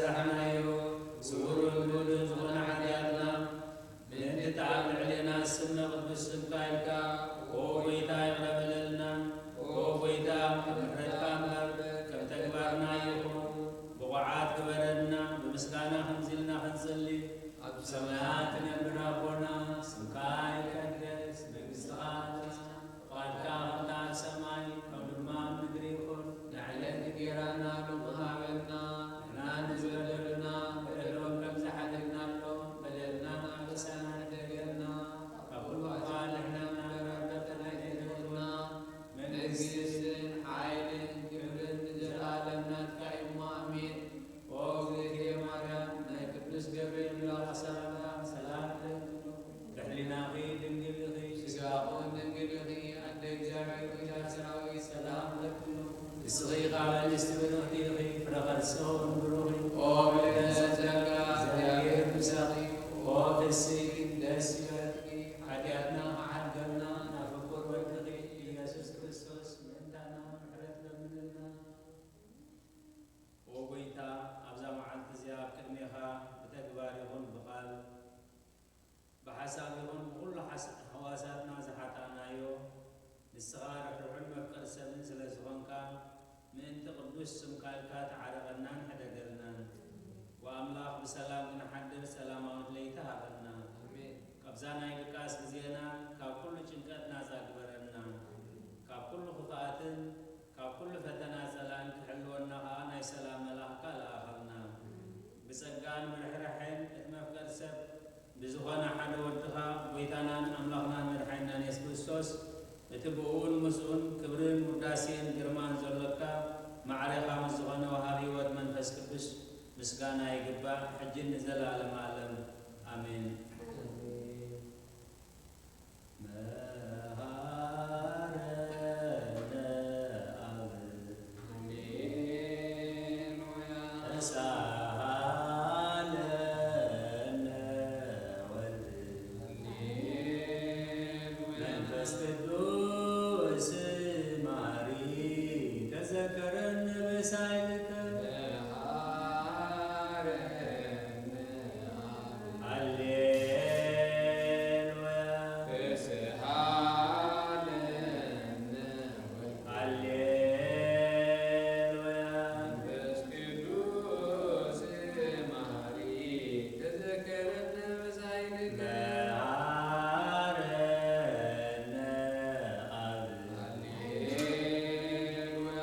ዝሰራሕናዮ ስውርን ግሉጽን ዝኾነ ሓጢኣትና፣ ምእንቲ እቲ ኣብ ልዕሌና ዝስመ ቅዱስ ስምካ ኢልካ፣ ኦ ጐይታ፣ ይቕረ በለልና። ኦ ጐይታ፣ ምሕረትካ እምበር ከም ተግባርና ኣይኹን። ብቑዓት ግበረና፣ ብምስጋና ከምዚ ኢልና ክንጽሊ። ኣብ ሰማያት ትነብር ኣቦና፣ ስምካ ይቀደስ፣ መንግስትኻ ትምጻእ፣ ፍቓድካ ከምታ ኣብ ሰማይ፣ ከምኡ ድማ ኣብ ምድሪ ይኹን። ንዕለት እንጌራና ሎሚ ሃበና፣ ንሕና ንዝበደሉና በደሎም ከም ዝሓደግናሎም፣ በደልና ኣበሳና ይሕደገና፣ ካብ ኩሉ ክፋእ ኣድሕነና እምበር፣ ኣብ ፈተና ኣይተእትወና፣ መንግስትን ሓይልን ክብርን ንዘለኣለም ናትካ እዩ እሞ፣ ኣሜን። ኦ እግዝእትየ ማርያም፣ ናይ ቅዱስ ገብርኤል መልኣኽ ሰላምታ ሰላም እብለኪ። ብሕሊናኺ ድንግል ኢኺ፣ ስጋኺ እውን ድንግል ኢኺ፣ ኣደ እግዚኣብሔር ሆይ፣ ሰራዊት ሰላም እብለኪ። ንስኺ ካብ ኣንስቲ ብርኽቲ ኢኺ፣ ፍረ ከርስኺ እውን ብሩኽ እዩ። ኦ ምልዕተ ጸጋ፣ እግዚኣብሔር ምሳኺ፣ ኦ ፍስሕቲ ደስ ይበልኪ፣ ሓጢኣትና መሓደርና፣ ናብ ፍቁር ወድኺ ኢየሱስ ክርስቶስ ምእንታና ምሕረት ለምንልና። ኦ ጐይታ፣ ኣብዛ መዓልቲ እዚኣ ኣብ ቅድሜኻ ብተግባር ይኹን ብቓል፣ ብሓሳብ ይኹን ብኹሉ ሓስ-፣ ሕዋሳትና ዝሓጣእናዮ፣ ንስኻ ርሕሩሕን መፍቀሪ ሰብን ስለ ዝኾንካ፣ ምእንቲ ቅዱስ ስምካ ኢልካ ተዓረቐናን ሕደገልናን። ወኣምላኽ ብሰላም ክንሓድር ሰላማዊት ለይቲ ሃበና። ኣሜን። ካብዛ ናይ ድቃስ ግዜና ካብ ኩሉ ጭንቀት ናጻ ግበረና። ካብ ኩሉ ክፍኣትን ካብ ኩሉ ፈተና ጸላእን ክሕልወና ኸኣ ናይ ሰላም መልኣኽካ ለኣኸልና። ብጸጋን ብርሕራሐን እቲ መፍቀር ሰብ ብዝኾነ ሓደ ወድኻ፣ ጐይታናን ኣምላኽናን መድሓኒናን የሱስ ክርስቶስ፣ እቲ ብእኡን ምስኡን ክብርን ውዳሴን ግርማን ዘሎካ፣ ማዕሬኻ ምስ ዝኾነ ወሃቢ ህይወት መንፈስ ቅዱስ፣ ምስጋና ይግባእ፣ ሕጂን ንዘለኣለመ ዓለም። ኣሜን። መሃረነ ኣብ ተሳሃለነ ወልድ መንፈስ ቅዱስ ማሪ ተዘከረኒ ብሳይልከ። ሃሌሉያ። ሃሌሉያ። መንፈስ ቅዱስ ማሪ ተዘከረነ በሳይልከ። መሃረነ ኣብ ሃሌሉያ።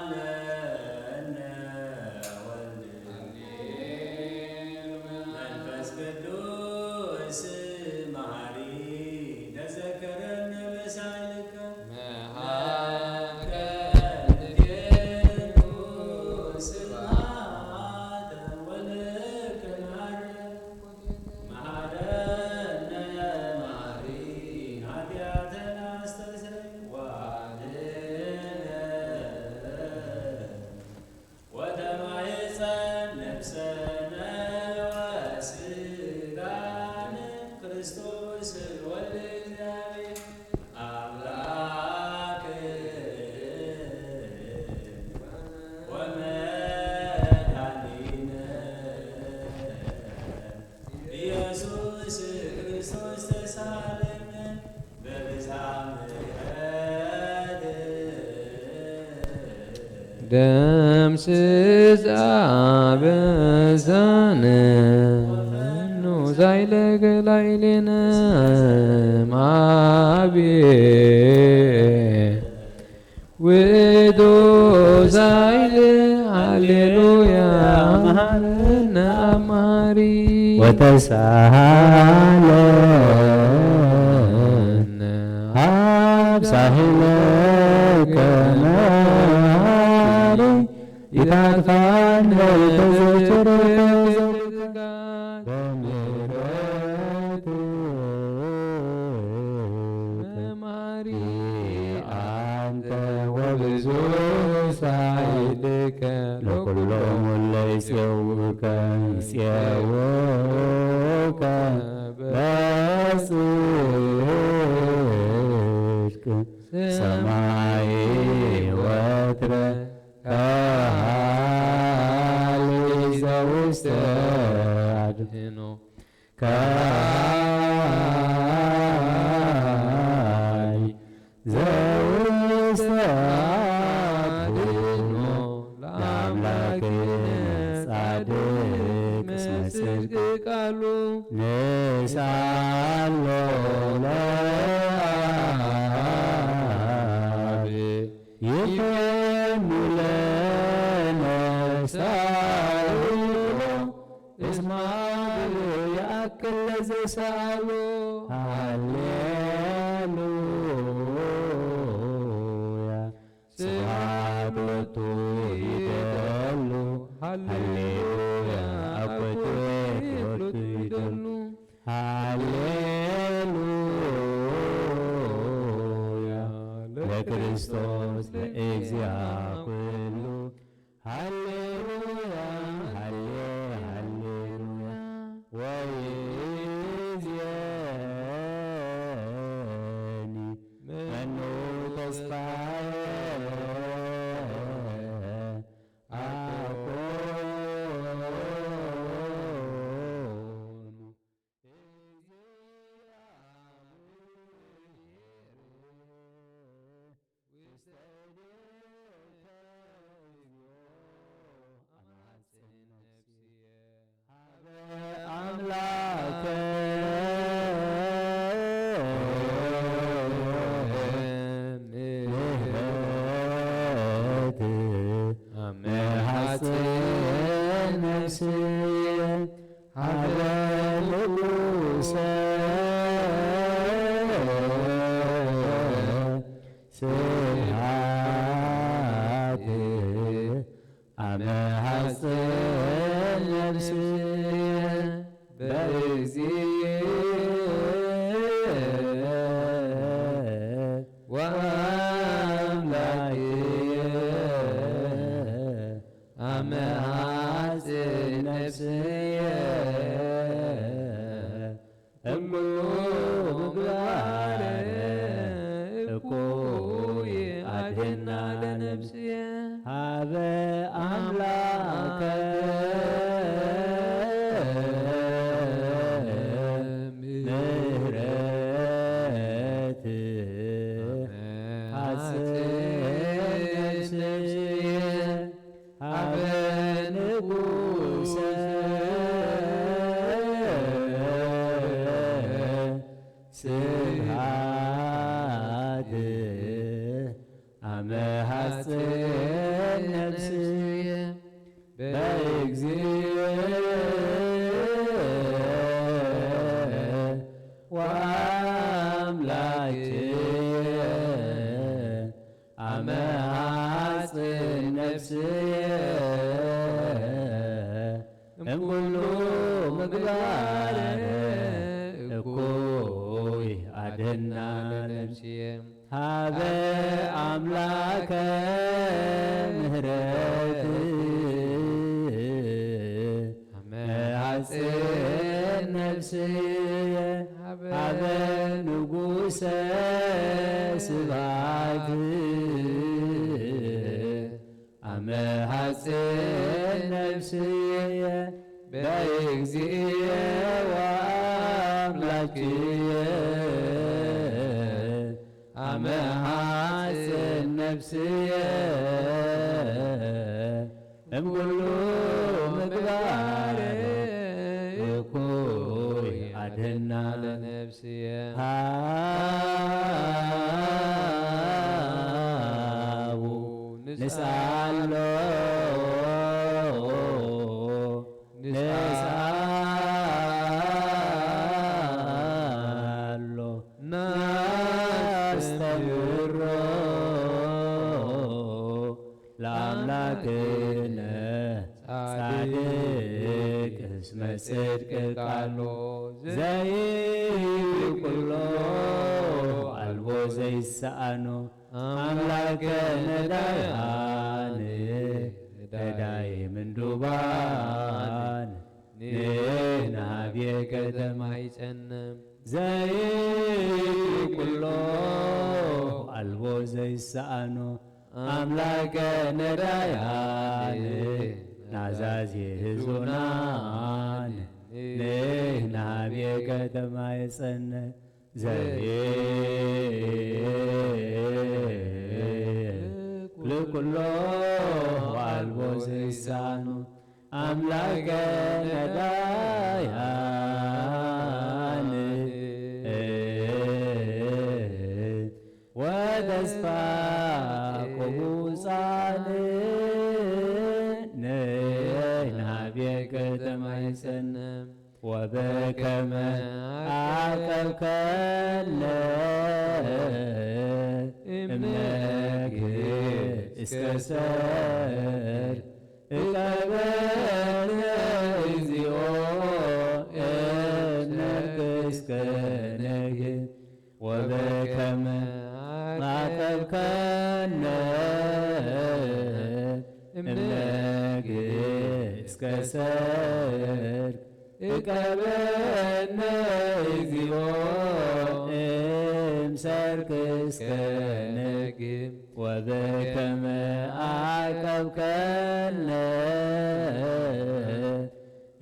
ተሳሃለነ ወልድ ሃሌሉያ። መንፈስ ቅዱስ መሃሪ ተዘከረነ በሳይልከ። መሃከ ንጌሩ ስብሐተ ወልከ መሃሪ መሃረነ መሃሪ ኃጢአተነ አስተስርይ ወአድኅነነ ወተማይፀን ነፍሰነ ወስጋነ ክርስቶስ ወልድ እግዚአብሔር አምላክ ወመድኃኒነ ኢየሱስ ክርስቶስ ተሳለነ በብዝኃ ምሕረትከ። ደምስስ አበሳነ ኖ ዛይለ ገላይሌነ ማቤ ውእቱ ዛይል ሃሌሉያ መሃረነ አማሪ ወተሳሃለነ አብሳሂለከ መሃሪ ኢታጥፋነ ተዘክረከ በምህረትከ መማሪ አንተ ወብዙ ሳይልከ ለኩሎም እለ ይጼውከ ይጼውከ በጽድቅ ሰማይ ወትረ አድኖ። ካይ ዘውስተ አድኖ ለአምላክነ ጻድቅ እስመ ጽድቅ ቃሉ። ንስአሎ ለአብ ይፌኑ ለነ ሳህሎ እስመ አብ ይአክል ለዘሰአሎ። ሃሌሉያ ስብሐት ሎቱ ይደሉ። ሃሌሉያ አብ ሎቱ ይደሉ። ሃሌሉያ ለክርስቶስ ለእግዚአ ኩሉ። ሃሌሉያ ሃሌ ሃሌሉያ። ወይእዜኒ መኑ ተስፋየ አኮኑ። አምላከ ምህረት አመ ሐጽን ነፍስየ ሀበ ንጉሰ ስብሐት አመ ሐጽን ነፍስየ በእግዚእ ወአምላክየ አመ ሐጽን ነፍስየ እምኩሉ ምግባረ እኩይ አድህና ለነፍስየ ሀበ አምላከ ምህረት ሐጽን ነፍስየ ሀበ ንጉሰ ስብሐት አመ ሐጽን ነፍስየ በእግዚእ ወአምላክየ አመ ሐጽን ነፍስየ እምኩሉ ምግባር እኩይ አድህና ለነፍስየ ሀበ አምላከ ምህረት አመ ሐጽን ነፍስየ ሀበ ንጉሰ ስብሐት አመ ሐጽን ነፍስየ በእግዚእየ ወአምላክየ አመ ሐጽን ነፍስየ እምኩሉ ምግባር እኩይ አድህና ለነፍስየ። ሃቡ ንስአሎ ንስአሎ ናስተምህሮ ለአምላክነ ጻድቅ እስመ ጽድቅ ቃሎ ዘይኩሎ አልቦ ዘይሰአኖ አምላከ ነዳያን ነዳይ ምንዱባን ንህና ሀቤከ ተማይጸነ ዘይኩሎ አልቦ ዘይሰአኖ አምላከ ነዳያን ናዛዜ ህዙናን ንሕና ቤከ ተማይጸነ ዘይክል ኩሎ ኣልቦ ዘይሳኑ ኣምላከ ነዳያን ወተስፋ ቅቡጻን ንሕና ቤከ ተማይጸነ ወበከመ ዓቀብከነ እምነግህ እስከ ሰርክ እቀበነ እግዚኦ እምነግህ እስከ ነግህ ወበከመ ዓቀብከነ እምነግህ እስከ ሰርክ እቀበነ እግዚኦ እምሰርክ እስከ ነግህ ወበከመ ዓቀብከነ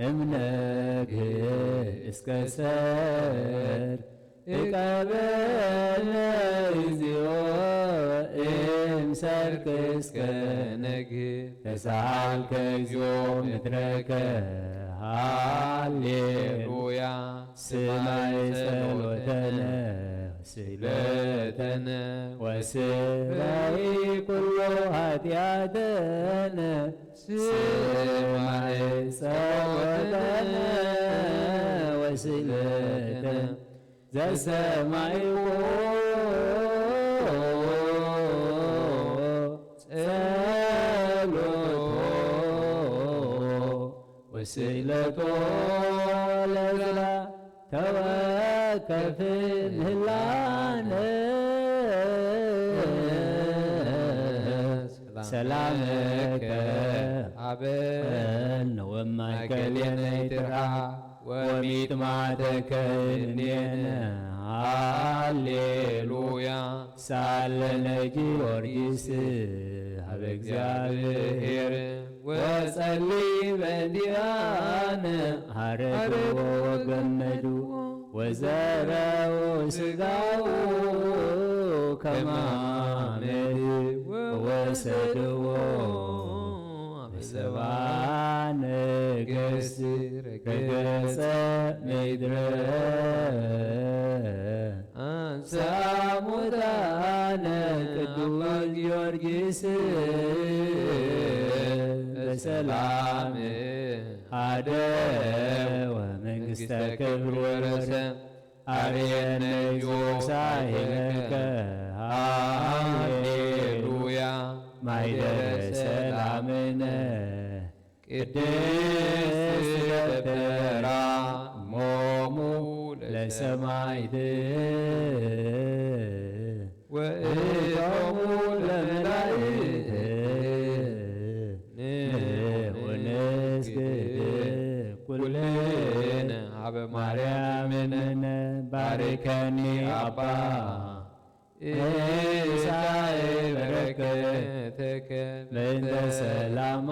እምነግህ እስከ ሰርክ እቀበነ እግዚኦ እምሰርክ እስከ ነግህ ተሳሃልከ እግዚኦ ምድረከ ሃሌሉያ ስማይ ጸሎተነ ስግደተነ ወስረይ ኩሎ ኃጢአተነ ስማይ ጸሎተነ ወስግደተነ ዘሰማይዎ ጸሎቶ ወስእለቶ ለዝራ ተወከፍ ምህላነ ሰላመከ አበነ ወማእከሌነ ይትርሓቅ ወሚጥማተከ እኔነ ሃሌሉያ ሳለነ ጊዮርጊስ ሀበ እግዚኣብሔር ወጸሊ በእንዲአነ ሀረግዎ ወገመድዎ ወዘረው ስጋው ከማመድ ወሰድዎ በሰባ ነገስት ረገጸ ምድረ አንሳ ሙታነ ቅዱስ ጊዮርጊስ በሰላም ሀደወ መንግስተ ክብር ወረሰ። አርየነ እግዚኦ ሳይለከ ሃሌሉያ ማይደረ ሰላምነ ቅድስት ደብተራ ሞሙ ለሰማይት ወእቶሙ ለመላእክት ንዑ ንስግድ ኩልነ ሀበ ማርያም እምነ ባርከኒ አባ እንሳኤ በረከተከ በእንተ ሰላማ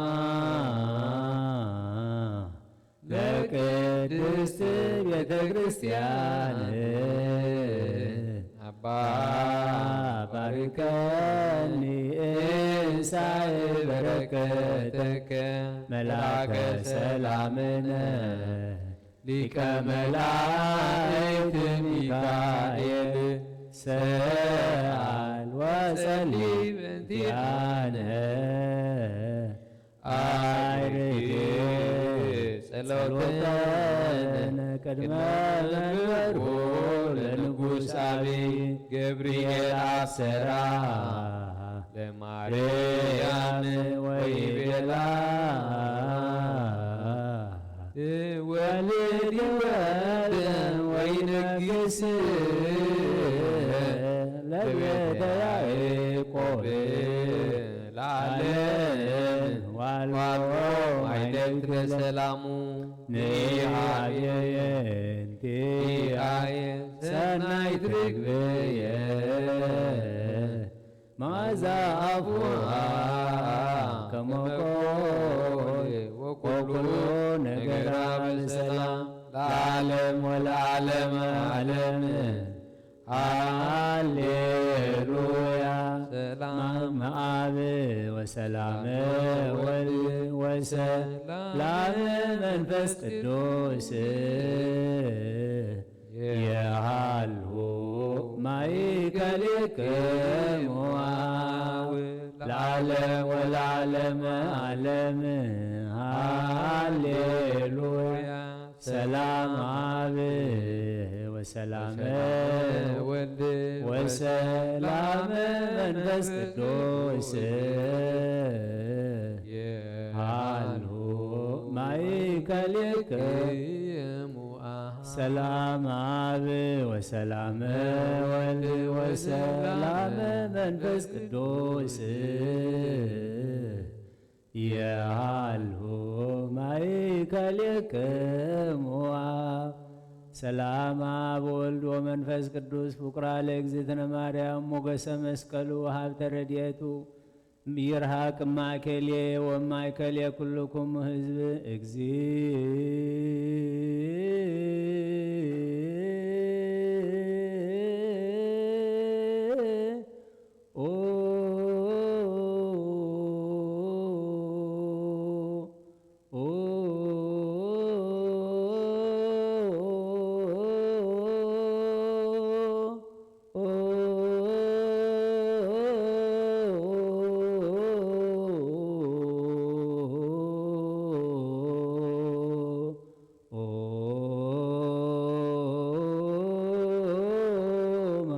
ለቅድስት ቤተ ክርስቲያን አባ ባርከኒ እንሳኤ በረከተከ መልአከ ሰላምነ ሊቀ መላእክት ሚካኤል ሰአል ወጸሊ በእንቲአነ አይርግ ጸሎተነ ቅድመ መንበሩ ለንጉሥ አብይ ገብርኤል አሰራ ለማርያም ወይቤላ ወልድ ወደ ወይነግስ ለቤተ ያዕቆብ ለዓለም ዋልዎ ማይደግ ተሰላሙ ንሃብየ እንቲአየ ሰናይት ርግብየ መዓዛ አፉሃ ከመ ቆል ወኩሉ ነገራ በሰላም መንፈስ ቅዱስ የሃልዉ ማእከሌክሙ ለዓለም ወለዓለመ ዓለም። ሃሌሉያ። ሰላም አብ ወሰላም ወልድ ወሰላም መንፈስ ቅዱስ ሃልሁ ማእከሌክሙ። ሰላም አብ ወሰላም ወልድ ወሰላም መንፈስ ቅዱስ የሃልሁ ማእከሌክሙ። ሰላም አብ ወልድ ወመንፈስ ቅዱስ ፍቁራ ለእግዝእትነ ማርያም ሞገሰ መስቀሉ ሀብተ ረድኤቱ ይርሃቅ ማእከልየ ወማእከልየ ኩልኩም ህዝብ እግዚእ። ኦ ኦ ኦ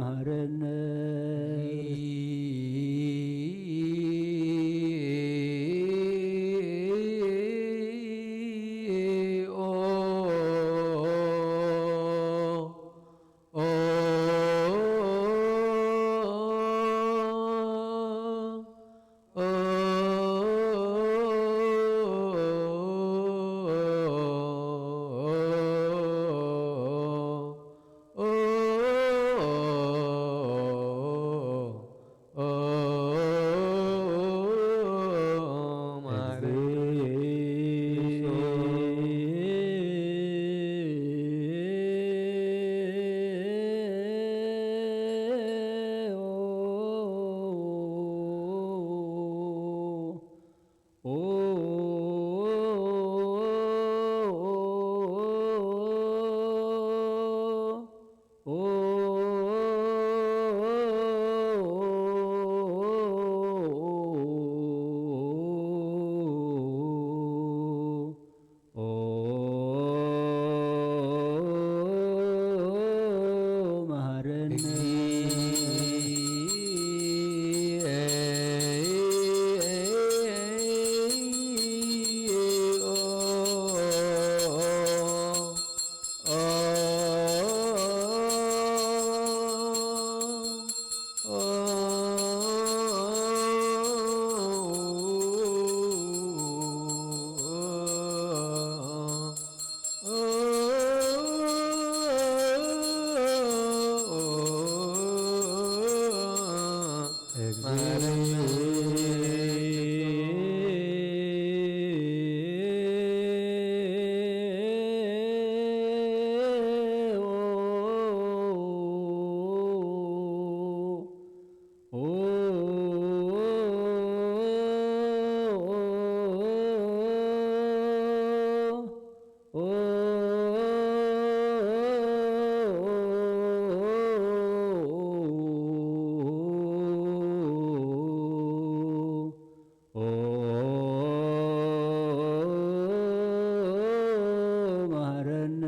መሐረነ።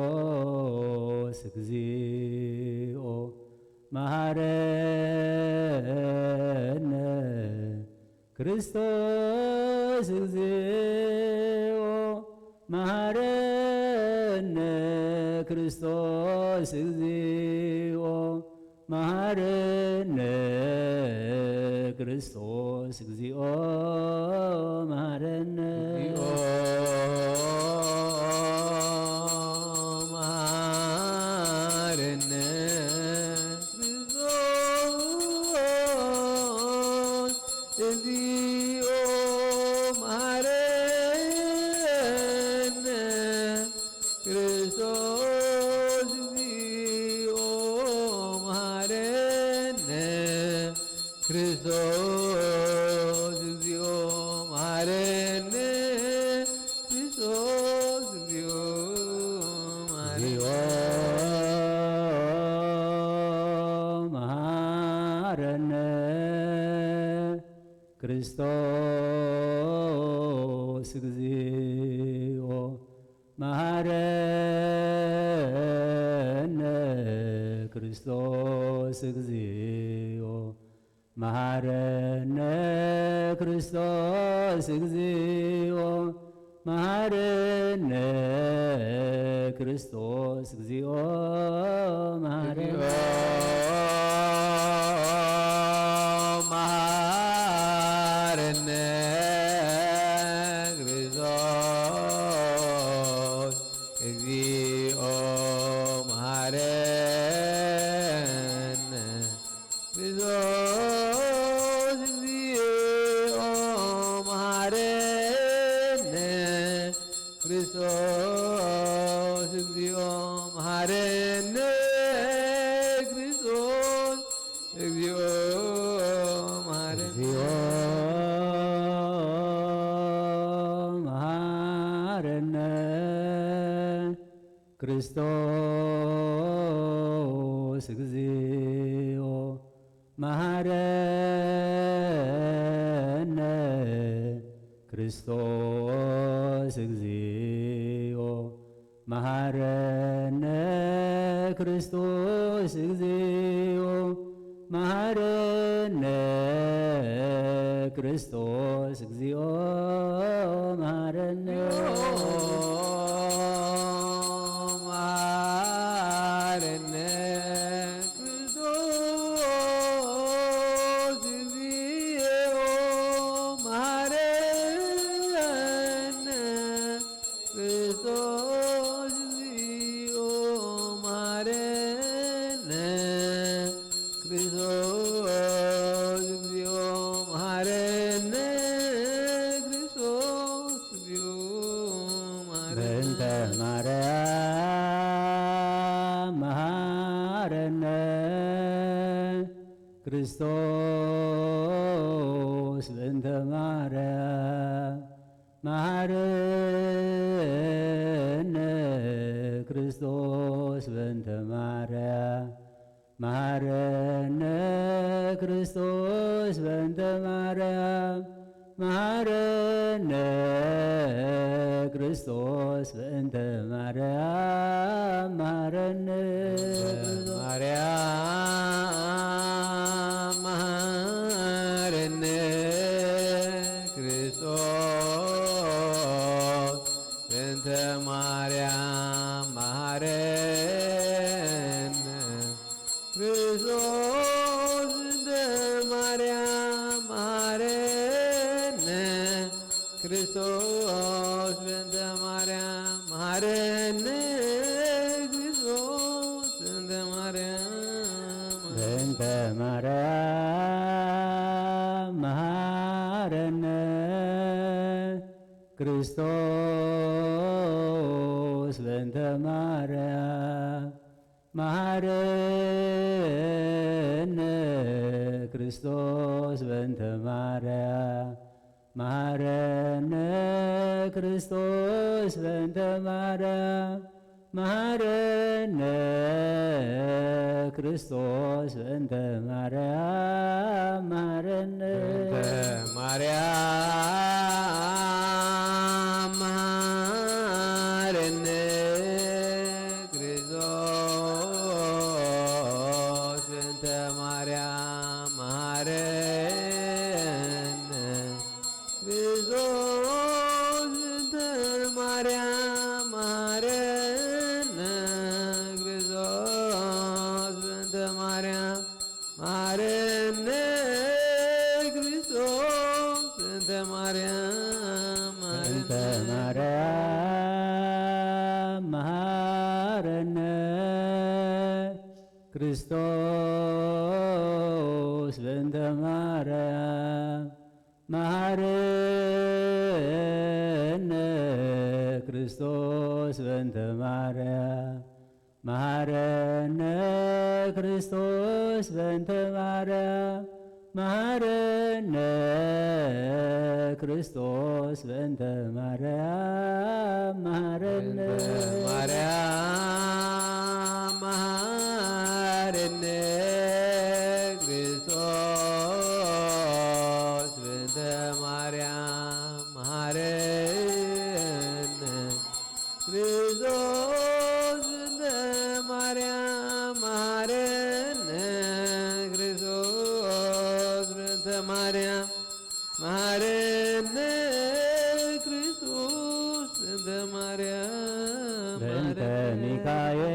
ክርስቶስ እግዚኦ መሐረነ። ክርስቶስ እግዚኦ መሃረነ ክርስቶስ እግዚኦ፣ መሃረነ ክርስቶስ እግዚኦ፣ መሃረነ። እግዚኦ መሃረነ ክርስቶስ፣ እግዚኦ መሃረነ ክርስቶስ፣ እግዚኦ መሃረነ ክርስቶስ፣ እግዚኦ መሃረነ ክርስቶስ፣ እግዚኦ መሃረነ። እግዚኦ መሃረነ ክርስቶስ፣ እግዚኦ መሃረነ ክርስቶስ፣ እግዚኦ መሃረነ ክርስቶስ፣ እግዚኦ መሃረነ ክርስቶስ፣ እግዚኦ መሃረነ። እግዚኦ መሃረነ ክርስቶስ፣ እግዚኦ መሃረነ ክርስቶስ፣ እግዚኦ መሃረነ ክርስቶስ፣ እግዚኦ መሃረነ ክርስቶስ፣ እግዚኦ መሃረነ። እግዚኦ መሃረነ ክርስቶስ፣ እግዚኦ መሃረነ ክርስቶስ፣ እግዚኦ መሃረነ ክርስቶስ፣ እግዚኦ መሃረነ ክርስቶስ፣ እግዚኦ መሃረነ። መሃረነ ክርስቶስ፣ እግዚኦ መሃረነ ክርስቶስ፣ እግዚኦ መሃረነ ክርስቶስ፣ እግዚኦ መሃረነ ክርስቶስ፣ እግዚኦ መሃረነ። በእንተ ማርያም መሃረነ ክርስቶስ፣ በእንተ ማርያም መሃረነ ክርስቶስ፣ በእንተ ማርያም መሃረነ ክርስቶስ፣ በእንተ ማርያም መሃረነ ክርስቶስ፣ በእንተ ማርያም መሃረነ። ማርያም መሃረነ ክርስቶስ፣ በእንተ ማርያም መሃረነ ክርስቶስ፣ በእንተ ማርያም መሃረነ ክርስቶስ፣ በእንተ ማርያም መሃረነ ክርስቶስ፣ በእንተ ማርያም በእንተ ማርያም መሃረነ ክርስቶስ፣ በእንተ ማርያም መሃረነ ክርስቶስ፣ በእንተ ማርያም መሃረነ ክርስቶስ፣ በእንተ ማርያም መሃረነ ክርስቶስ፣ በእንተ ማርያም መሃረነ። በእንተ ማርያም መሃረነ ክርስቶስ፣ በእንተ ማርያም መሃረነ ክርስቶስ፣ በእንተ ማርያም መሃረነ ክርስቶስ በእንተ ማርያም መሃረነ ክርስቶስ በእንተ ማርያም በእንተ መሃረነ ማርያም መሃረነ ክርስቶስ በእንተ ማርያም መሃረነ ክርስቶስ በእንተ ማርያም መሃረነ ክርስቶስ በእንተ ማርያም መሃረነ ክርስቶስ በእንተ ማርያም መሃረነ በእንተ ማርያም መሃረነ ክርስቶስ በእንተ ማርያም መሃረነ ክርስቶስ በእንተ ማርያም መሃረነ ክርስቶስ በእንተ ማርያም መሃረነ ክርስቶስ በእንተ ማርያም በእንተ መሃረነ ሚካኤል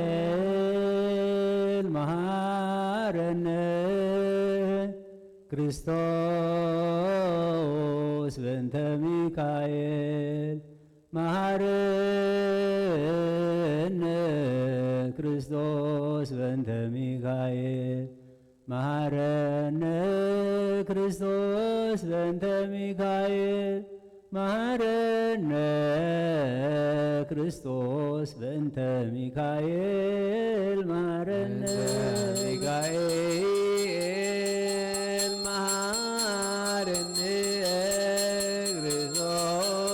መሃረነ ክርስቶስ በእንተ ሚካኤል መሃረነ ክርስቶስ በእንተ ሚካኤል መሃረነ ክርስቶስ በእንተ ሚካኤል መሃረነ ክርስቶስ በእንተ ሚካኤል መሃረነ በእንተ ሚካኤል መሃረነ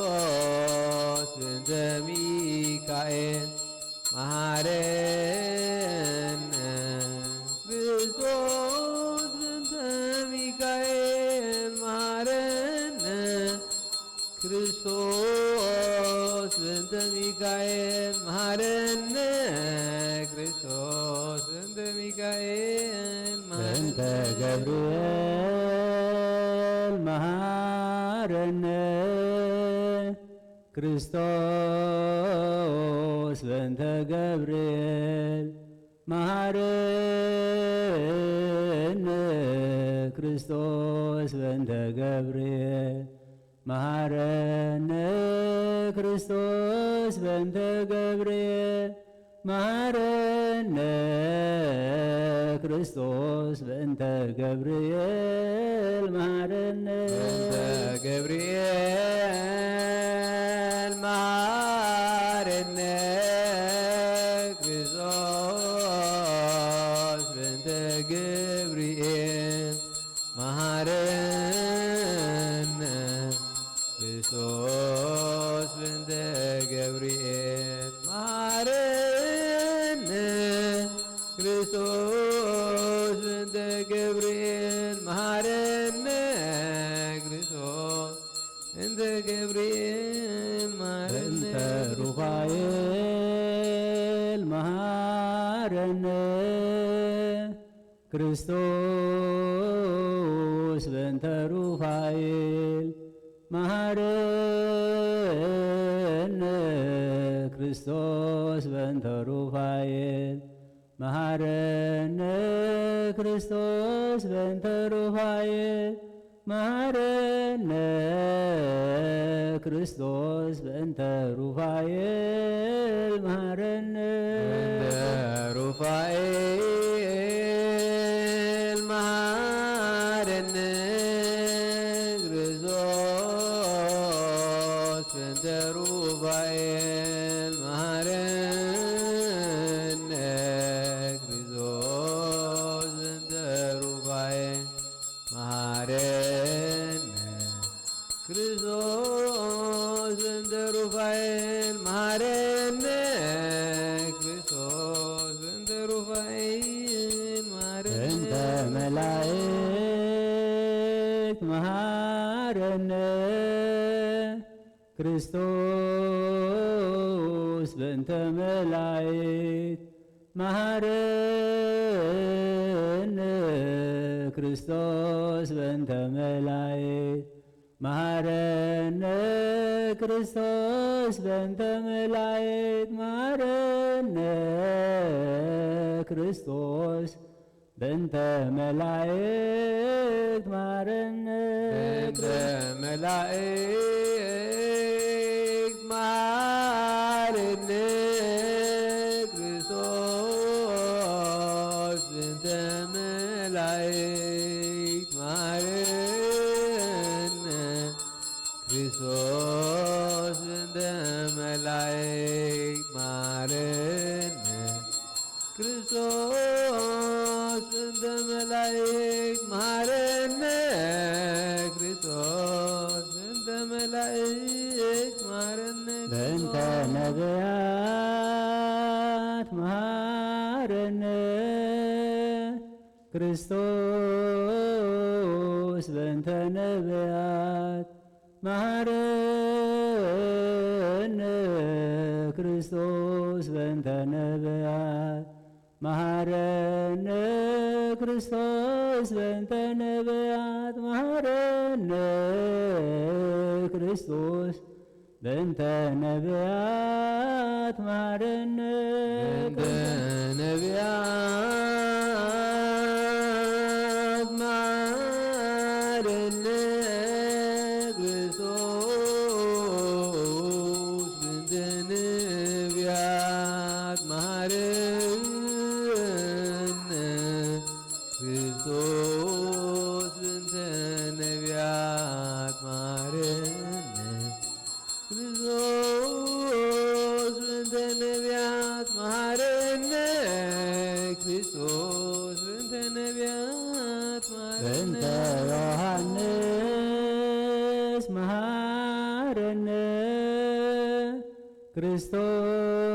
ክርስቶስ በእንተ ሚካኤል መሃረነ ክርስቶስ በእንተ ሚካኤል መሃረነ ክርስቶስ በእንተ ሚካኤል መሃረነ ክርስቶስ በእንተ ሚካኤል በእንተ መሃረነ ገብርኤል መሃረነ ክርስቶስ በእንተ ገብርኤል መሃረነ ክርስቶስ በእንተ ገብርኤል መሃረነ ክርስቶስ በእንተ ገብርኤል መሃረነ ክርስቶስ በእንተ ገብርኤል መሃረነ በእንተ ገብርኤል መሃረነ ክርስቶስ በእንተ ገብርኤል መሃረነ ክርስቶስ በእንተ ገብርኤል መሃረነ ክርስቶስ በእንተ ገብርኤል መሃረነ ክርስቶስ በእንተ ገብርኤል መሃረነ በእንተ ሩፋኤል መሃረነ ክርስቶስ በእንተ ሩፋኤል መሃረነ ክርስቶስ በእንተ ሩፋኤል መሃረነ ክርስቶስ በእንተ ሩፋኤል መሃረነ ክርስቶስ በእንተ ሩፋኤል መሃረነ በእንተ ሩፋኤል መሃረነ ክርስቶስ በእንተ ሩፋኤል መሃረነ ክርስቶስ በእንተ ሩፋኤል መሃረነ ክርስቶስ በእንተ ሩፋኤል መሃረነ ክርስቶስ በእንተ ሩፋኤል መሃረነ በእንተ መላእክት መሃረነ ክርስቶስ በእንተ መላእክት መሃረነ ክርስቶስ በእንተ መላእክት መሃረነ ክርስቶስ በእንተ መላእክት መሃረነ። ክርስቶስ በእንተ መላእክት መሃረነ። በእንተ መላእክት መሃረነ። ክርስቶስ በእንተ መላእክት መሃረነ። ክርስቶስ በእንተ መላእክት መሃረነ። ክርስቶስ በእንተ መላእክት መሃረነ። ክርስቶስ በእንተ መላእክት መሃረነ። በእንተ ነቢያት መሃረነ። ክርስቶስ በእንተ ነቢያት መሃረነ። ክርስቶስ በእንተ ነቢያት መሃረነ። ክርስቶስ በእንተ ነቢያት መሃረነ። ክርስቶስ በእንተ ነቢያት መሃረነ። በእንተ ነቢያት መሃረነ። ክርስቶስ በእንተ ነቢያት መሃረነ። ክርስቶስ በእንተ ነቢያት መሃረነ። ክርስቶስ በእንተ ነቢያት መሃረነ። ክርስቶስ በእንተ ነቢያት መሃረነ። በእንተ ዮሃንስ መሃረነ።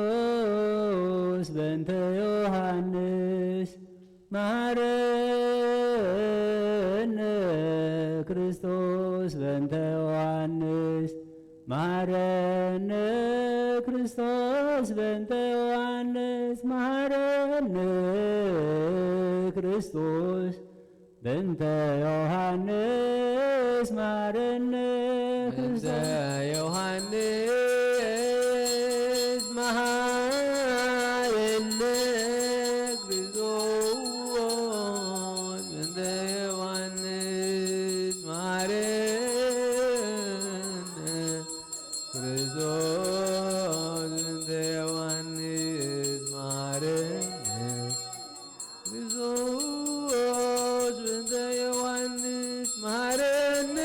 ክርስቶስ በእንተ ዮሃንስ መሃረነ። ክርስቶስ በእንተ ዮሃንስ መሃረነ። ክርስቶስ በእንተ ዮሃንስ መሃረነ። ክርስቶስ በእንተ ዮሃንስ መሃረነ። በእንተ ክርስቶስ ዮሃንስ መሃረነ። ክርስቶስ በእንተ ዮሃንስ መሃረነ። ክርስቶስ በእንተ ዮሃንስ መሃረነ። ክርስቶስ በእንተ ዮሃንስ መሃረነ።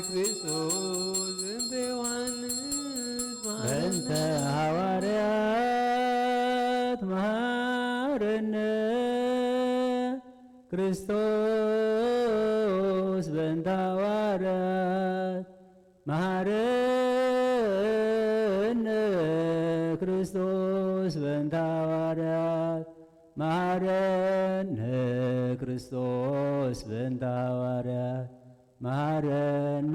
ክርስቶስ በእንተ ዮሃንስ መሃረነ። በእንተ ሃዋርያት መሃረነ። ክርስቶስ በእንተ ሃዋርያት መሃረነ። ክርስቶስ በእንተ ሃዋርያት መሃረነ። ክርስቶስ በእንተ ሃዋርያት መሃረነ።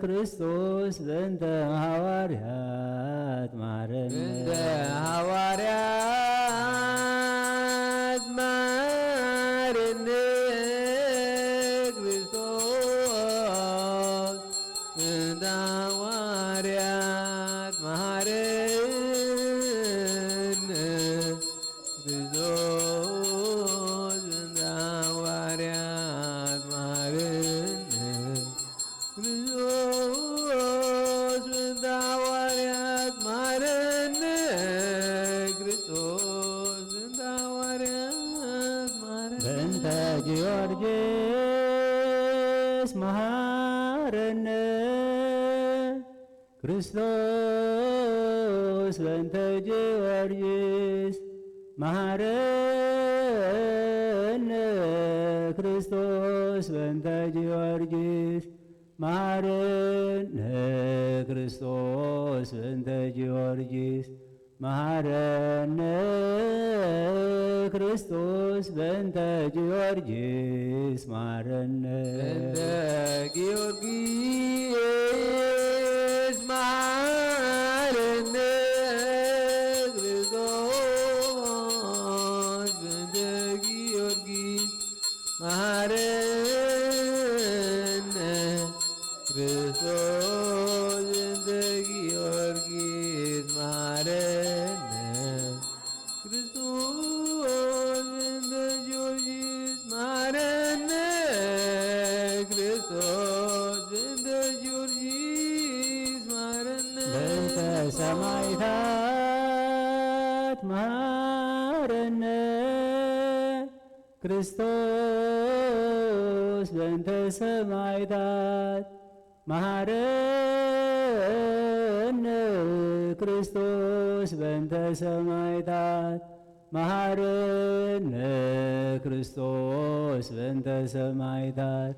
ክርስቶስ በእንተ ሃዋርያት መሃረነ። በእንተ ሃዋርያት መሃረነ። ክርስቶስ በእንተ ሃዋርያት መሃረነ። ክርስቶስ በእንተ ሃዋርያት መሃረነ። ክርስቶስ በእንተ ሃዋርያት መሃረነ። ክርስቶስ በእንተ ሃዋርያት መሃረነ። በእንተ ጊዮርጊስ መሃረነ። ክርስቶስ በእንተ ጊዮርጊስ መሃረነ። ክርስቶስ በእንተ ጊዮርጊስ መሃረነ። ክርስቶስ በእንተ ጊዮርጊስ መሃረነ። ክርስቶስ በእንተ ጊዮርጊስ መሃረነ። በእንተ ጊዮርጊስ መሃረነ። ክርስቶስ በእንተ ጊዮርጊስ መሃረነ። ክርስቶስ ሰማዕታት መሃረነ ክርስቶስ በእንተ ሰማዕታት መሃረነ ክርስቶስ በእንተ ሰማዕታት መሃረነ ክርስቶስ በእንተ ሰማዕታት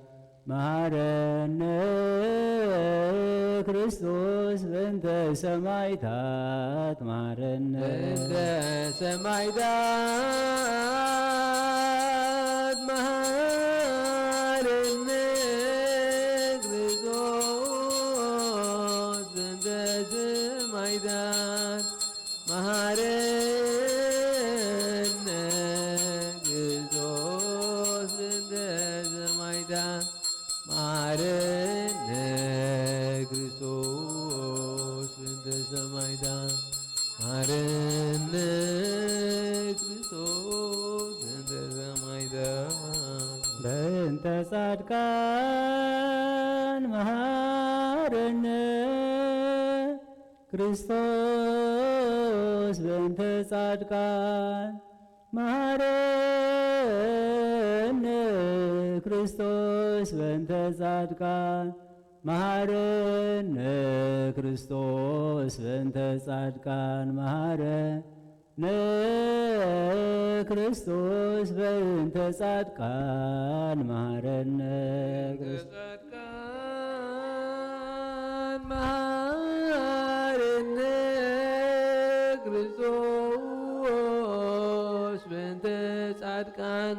መሃረነ ክርስቶስ በእንተ ሰማዕታት መሃረነ። በእንተ ሰማዕታት መሃረነ ክርስቶስ በእንተ ሰማዕታት መሃረነ ክርስቶስ በእንተ ሰማዕታት መሃረነ ክርስቶስ በእንተ ሰማዕታት መሃረነ ክርስቶስ በእንተ ሰማዕታት በእንተ ጻድቃን መሃረነ ክርስቶስ በእንተ ጻድቃን መሃረነ ክርስቶስ በእንተ ጻድቃን መሃረነ ክርስቶስ በእንተ ጻድቃን መሃረነ ክርስቶስ በእንተ ጻድቃን መሃረነ ክርስቶስ ጻድቃን መሃረነ ክርስቶስ በእንተ ጻድቃን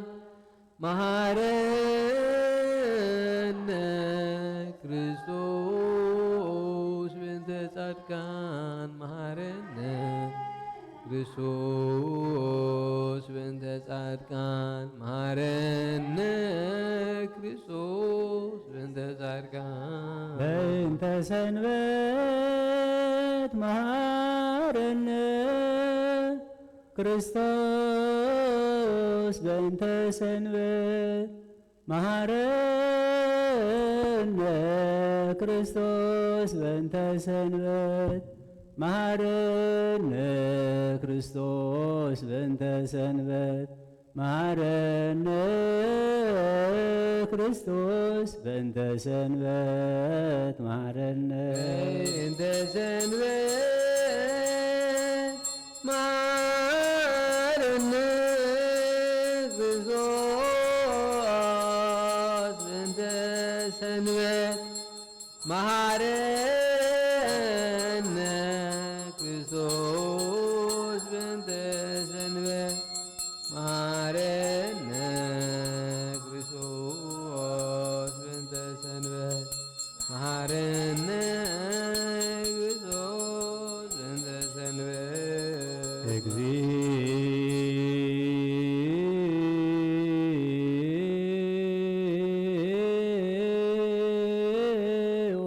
መሃረነ ክርስቶስ በእንተ ጻድቃን መሃረነ ክርስቶስ በእንተ ጻድቃን መሃረነ ክርስቶስ በእንተ ጻድቃን በእንተ ሰንበት መሃረነ ክርስቶስ በእንተ ሰንበት መሃረነ ክርስቶስ በእንተ ሰንበት መሃረነ ክርስቶስ በእንተ ሰንበት መሃረነ ክርስቶስ በእንተ ሰንበት መሃረነ በእንተ ሰንበት መሃረነ ክርስቶስ በእንተ ሰንበት መሃረነ ክርስቶስ በእንተ ሰንበት መሃረነ ክርስቶስ በእንተ ሰንበት መሃረነ ክርስቶስ በእንተ ሰንበት እግዚኦ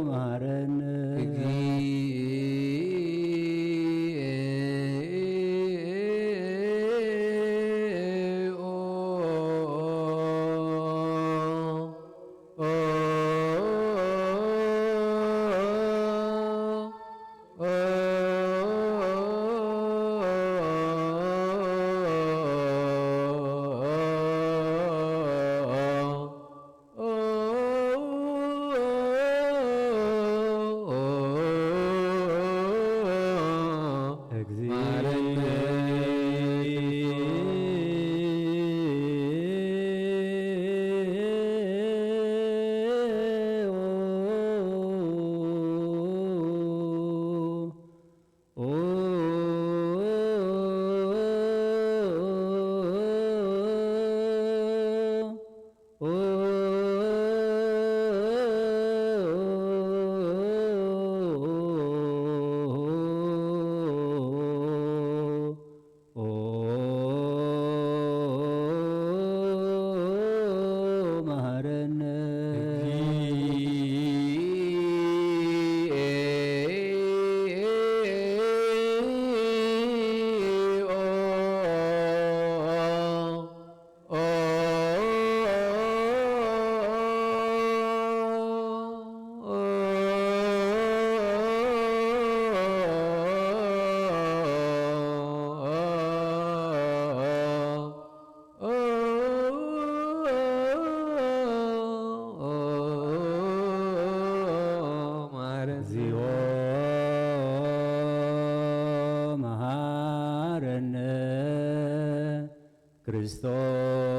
መሃረነ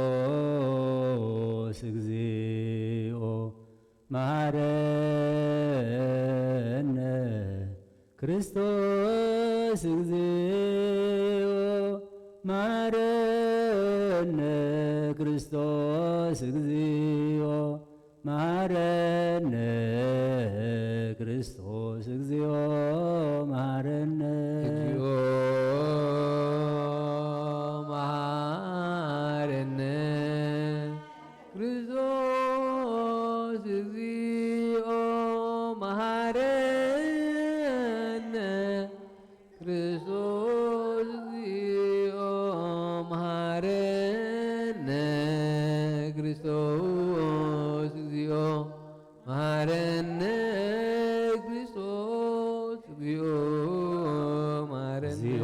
ክርስቶስ እግዚኦ መሃረነ። ክርስቶስ እግዚኦ መሃረነ። ክርስቶስ እግዚኦ መሃረነ። ክርስቶስ እግዚኦ መሃረነ። እግዚኦ መሃረነ። ክርስቶስ እግዚኦ መሃረነ። ክርስቶስ እግዚኦ መሃረነ። ክርስቶስ እግዚኦ መሃረነ። ክርስቶስ እግዚኦ መሃረነ። እግዚኦ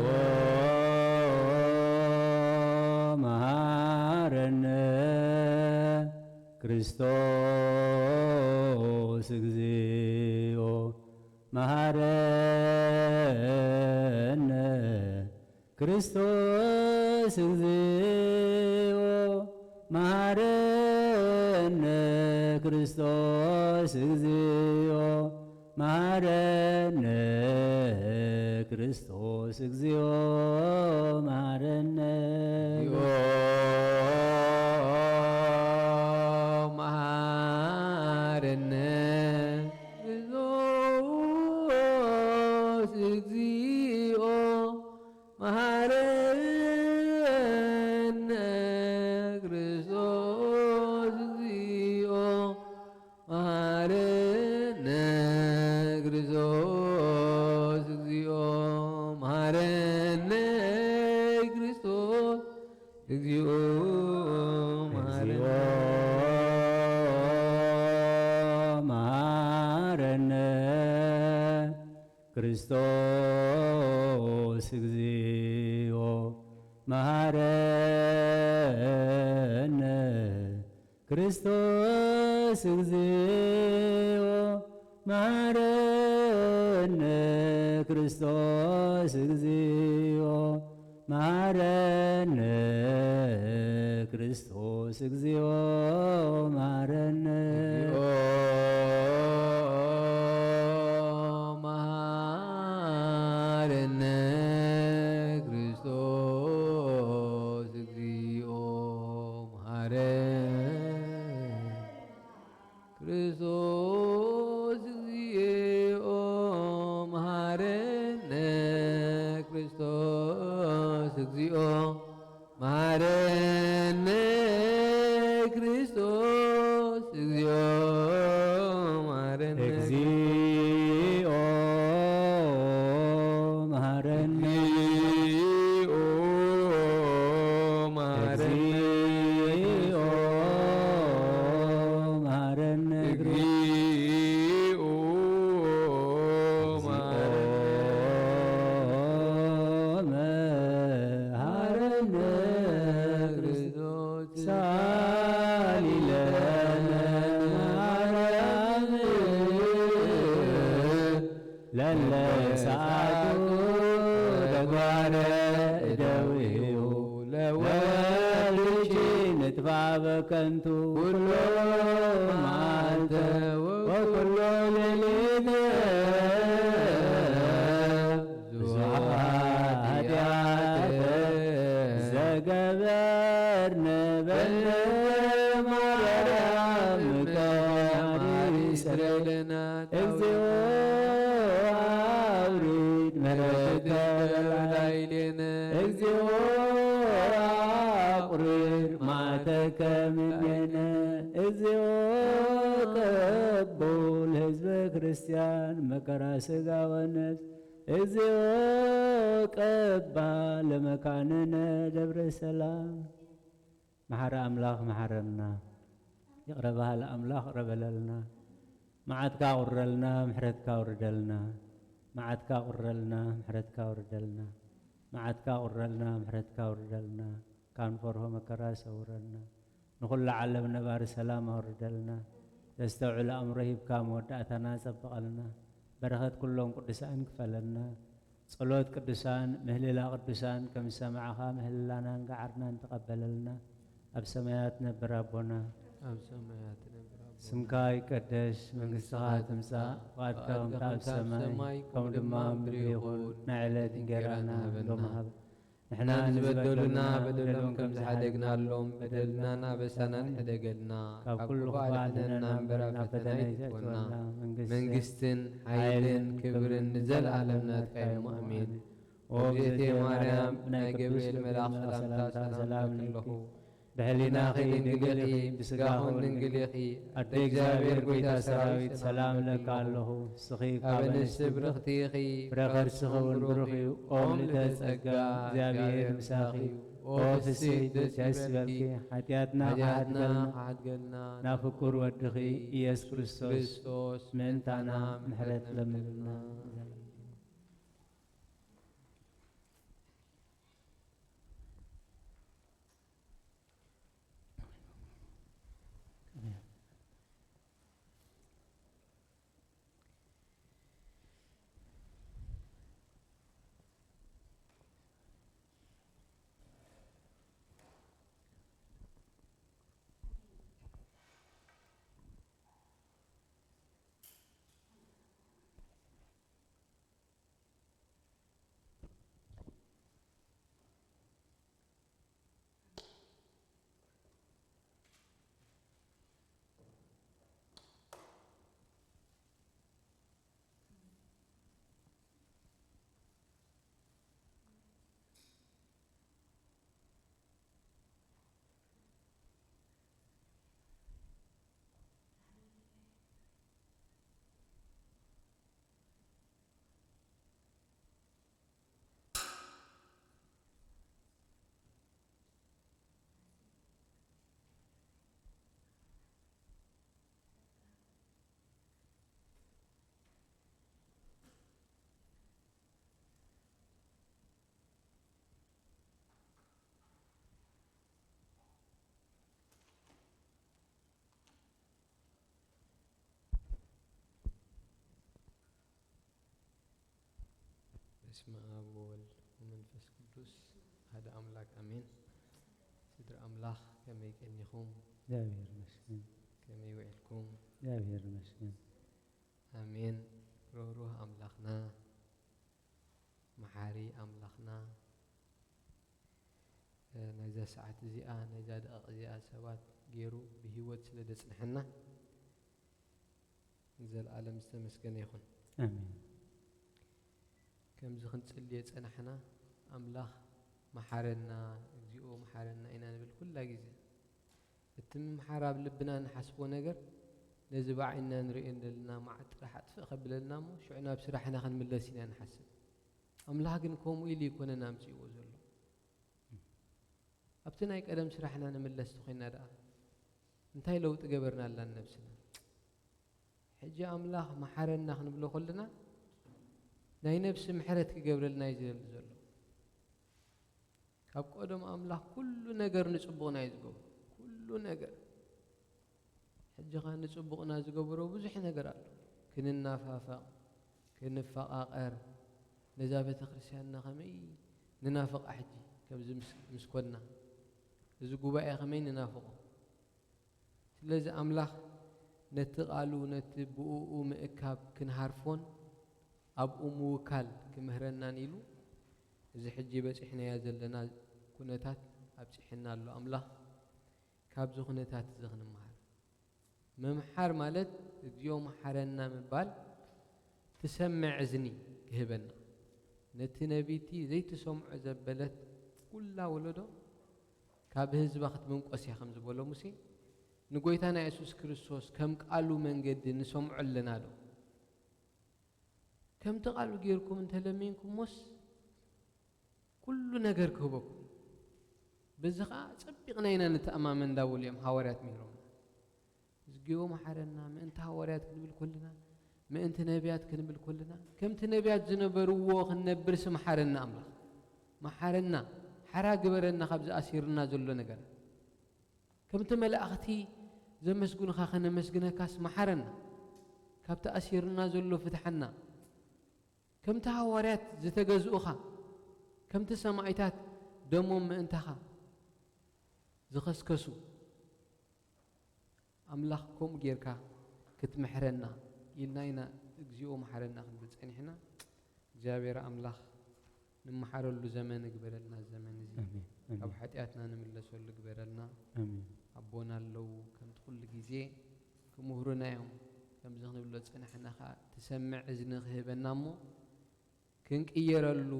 መሃረነ። ክርስቶስ እግዚኦ መሃረነ። ክርስቶስ እግዚኦ መሃረነ። ክርስቶስ እግዚኦ መሃረነ። ክርስቶስ እግዚኦ መሃረነ። እግዚኦ መሃረነ። ክርስቶስ እግዚኦ መሃረነ። ክርስቶስ እግዚኦ መሃረነ። ክርስቶስ እግዚኦ መሃረነ። ክርስቶስ እግዚኦ መሃረነ። እግዚኦ መሃረነ። ክርስቶስ እግዚኦ መሃረነ። ክርስቶስ እግዚኦ መሃረነ። ክርስቶስ እግዚኦ መሃረነ። ክርስቶስ እግዚኦ መሃረነ። እግዚኦ መሃረነ። ክርስቶስ እግዚኦ መሃረነ። ክርስቶስ እግዚኦ መሃረነ። ክርስቶስ እግዚኦ መሃረነ። ክርስቶስ እግዚኦ መሃረነ። እግዚኦ መሃረነ። እግዚኦ መሃረነ። እግዚኦ መሃረነ። እግዚኦ መሃረነ። መሃረነ። ክርስቶስ ሳሊ ለነ ማርያም ለለ ሰዓቱ ተግባረ እደዊሁ ለወልድኪ ንጥፋ በከንቱ ኩሎ መዓልተ ወኩሎ ሌሊት ብዙሓት ኃጢኣት ዘገበርነ በለ ማርያም ከማሪ ስረለና። እግዚኦ አውሪድ ምሕረትከ ላዕሌነ። እግዚኦ አቁርር መዓተከ እምኔነ። እግዚኦ ቅቡል ህዝበ ክርስቲያን መከራ ሥጋ ወነፍስ። እግዚኦ ቀባ ለመካንነ ደብረ ሰላም። መሓሪ ኣምላኽ መሓረና። ይቕረ በሃሊ ኣምላኽ ይቕረ በለልና። መዓትካ ኣቑረልና፣ ምሕረትካ ኣውርደልና። መዓትካ ኣቑረልና፣ ምሕረትካ ኣውርደልና። መዓትካ ኣቑረልና፣ ምሕረትካ ኣውርደልና። ካብ ንፈርሆ መከራ ሰውረልና። ንኹሉ ዓለም ነባሪ ሰላም ኣውርደልና። ዘስተውዕል ኣእምሮ ሂብካ መወዳእታና ጸብቐልና። በረኸት ኩሎም ቅዱሳን ክፈለና። ጸሎት ቅዱሳን፣ ምህልላ ቅዱሳን ከም ዝሰማዕኻ ምህልላናን ገዓርናን ተቐበለልና። ኣብ ሰማያት ነብር ኣቦና፣ ኣብ ሰማያት ነብር ኣቦና፣ ስምካ ይቀደስ፣ መንግስትኻ ትምጻእ፣ ፍቓድካ ፍቓድካ ከምታ ኣብ ከምታ ኣብ ሰማይ፣ ሰማይ፣ ከምኡ ከምኡ ድማ ድማ ኣብ ምድሪ ይኹን። ይኹን። ናይ ዕለት ናይ ዕለት እንጌራና እንጌራና ሎሚ ሃበና። ሃብ። ንሕና ንዝበደሉና በደሎም ከም ዝሓደግናሎም በደልናን ኣበሳናን ሕደገልና። ካብ ካብ ኩሉ ክፉእ ክፉእ ኣድሕነና ኣድሕነና እምበር ኣብ እምበር ፈተና ኣይተእትወና። ኣይተእትወና። መንግስትን መንግስትን ሓይልን ሓይልን ክብርን ክብርን ንዘለኣለም ናትካ እዩ። ኣሜን። ኣሜን። ኦ እግዝእትየ ማርያም፣ ናይ ገብርኤል መልኣኽ ሰላምታ ሰላም እብለኪ። ብሕሊናኺ ድንግል ኢኺ፣ ብስጋኹ ድንግል ኢኺ። ኣደ እግዚኣብሔር ጎይታ ሰራዊት ሰላም እብለኪ ኣለኹ። ንስኺ ካብ ኣንስቲ ብርኽቲ ኢኺ፣ ፍረ ከርስኺ እውን ብሩኽ እዩ። ኦ ምልእተ ጸጋ፣ እግዚኣብሔር ምሳኺ እዩ። ኦ ፍስሕቲ ደስ ይበልኪ፣ ሓጢኣትና ሓጢኣትና ክሓድገልና፣ ክሓድገልና፣ ናብ ፍቁር ወድኺ ኢየሱስ ክርስቶስ ክርስቶስ ምእንታና ምሕረት ለምንልና። በስመ ኣብ ወወልድ ወመንፈስ ቅዱስ ኣሐደ ኣምላክ ኣሜን። ስድራ ኣምላኽ ከመይ ቀኒኹም? እግዚኣብሔር ይመስገን። ከመይ ውዒልኩም? እግዚኣብሔር ይመስገን። ኣሜን። ርህሩህ ኣምላኽና፣ መሓሪ ኣምላኽና፣ እ፣ ናይዛ ሰዓት እዚኣ፣ ናይዛ ደቂቕ እዚኣ ሰባት ገይሩ ብህይወት ስለ ደጽንሐና ንዘለኣለም ዝተመስገነ ይኹን። ኣሜን። ከምዚ ክንጽሊ የጸናሕና፣ ኣምላኽ መሓረና፣ እግዚኦ መሓረና ኢና ንብል ኩላ ግዜ። እቲ ምምሓር ኣብ ልብና ንሓስቦ ነገር ነዚ ብዓይንና ንርእዮ እንደለና መዓት ጥራሕ ኣጥፍእ ከብለልና እሞ ሽዑ ናብ ስራሕና ክንምለስ ኢና ንሓስብ። ኣምላኽ ግን ከምኡ ኢሉ ይኮነን ኣምጺእዎ ዘሎ። ኣብቲ ናይ ቀደም ስራሕና ንምለስ ተኾይና ደኣ እንታይ ለውጢ ገበርናላ ንነብስና? ሕጂ ኣምላኽ መሓረና ክንብሎ ከለና ናይ ነብሲ ምሕረት ክገብረልና እዩ ዝደሊ ዘሎ። ካብ ቀደም ኣምላኽ ኩሉ ነገር ንጽቡቕና እዩ ዝገብሮ። ኩሉ ነገር። ሕጂ ኸኣ ንጽቡቕና ዝገበሮ ብዙሕ ነገር ኣሎ። ክንናፋፈቕ፣ ክንፈቓቐር፣ ነዛ ቤተ ክርስቲያንና ከመይ ንናፍቓ ሕጂ ከምዚ ምስ፣ ምስ ኮንና። እዚ ጉባኤ ከመይ ንናፍቖ። ስለዚ ኣምላኽ ነቲ ቃሉ፣ ነቲ ብእኡ ምእካብ ክንሃርፎን ኣብኡ ምውካል ክምህረናን ኢሉ፣ እዚ ሕጂ በጺሕናዮ ዘለና ኩነታት ኣብጺሕና ኣሎ። ኣምላኽ ካብዚ ኩነታት እዚ ክንመሃር። ምምሓር ማለት እግዚኦ መሓረና ምባል ትሰምዕ እዝኒ ክህበና። ነቲ ነቢቲ ዘይትሰምዖ ዘበለት ኩላ ወለዶ ካብ ህዝባ ክትምንቆስ እያ ከም ዝበሎ ሙሴ፣ ንጎይታና የሱስ ክርስቶስ ከም ቃሉ መንገዲ ንሰምዖ ኣለና ዶ? ከምቲ ቃሉ ጌርኩም እንተለሚንኩሞስ ኩሉ ነገር ክህበኩም። በዚ ኸኣ ጸቢቕና ኢና ንተኣማመን እንዳበሉ እዮም ሃዋርያት ምሂሮምና። እዝግዮ መሓረና፣ ምእንቲ ሃዋርያት ክንብል ከለና፣ ምእንቲ ነብያት ክንብል ከለና፣ ከምቲ ነብያት ዝነበርዎ ክንነብርሲ መሓረና ኣምላኽ። መሓረና፣ ሓራ ግበረና ካብዚ ኣሲርና ዘሎ ነገር። ከምቲ መላእኽቲ ዘመስግኑኻ ከነመስግነካስ መሓረና። ካብቲ ኣሲርና ዘሎ ፍትሓና። ከምቲ ሃዋርያት ዝተገዝኡኻ፣ ከምቲ ሰማይታት ደሞም ምእንታኻ ዝኸስከሱ፣ ኣምላኽ ከምኡ ጌርካ ክትምሕረና ኢልና ኢና እግዚኣብሔር መሓረና ክንብል ጸኒሕና። እግዚኣብሔር ኣምላኽ ንመሓረሉ ዘመን እግበረልና። ዘመን እዚ ኣሜን፣ ኣሜን። ካብ ሓጢኣትና ንምለሰሉ እግበረልና። ኣሜን። ኣቦና ኣለዉ፣ ከምቲ ኩሉ ግዜ ክምህሩና እዮም። ከምዚ ክንብሎ ጸናሕና ኸኣ ትሰምዕ እዝኒ ክህበና እሞ ክንቅየረሉ፣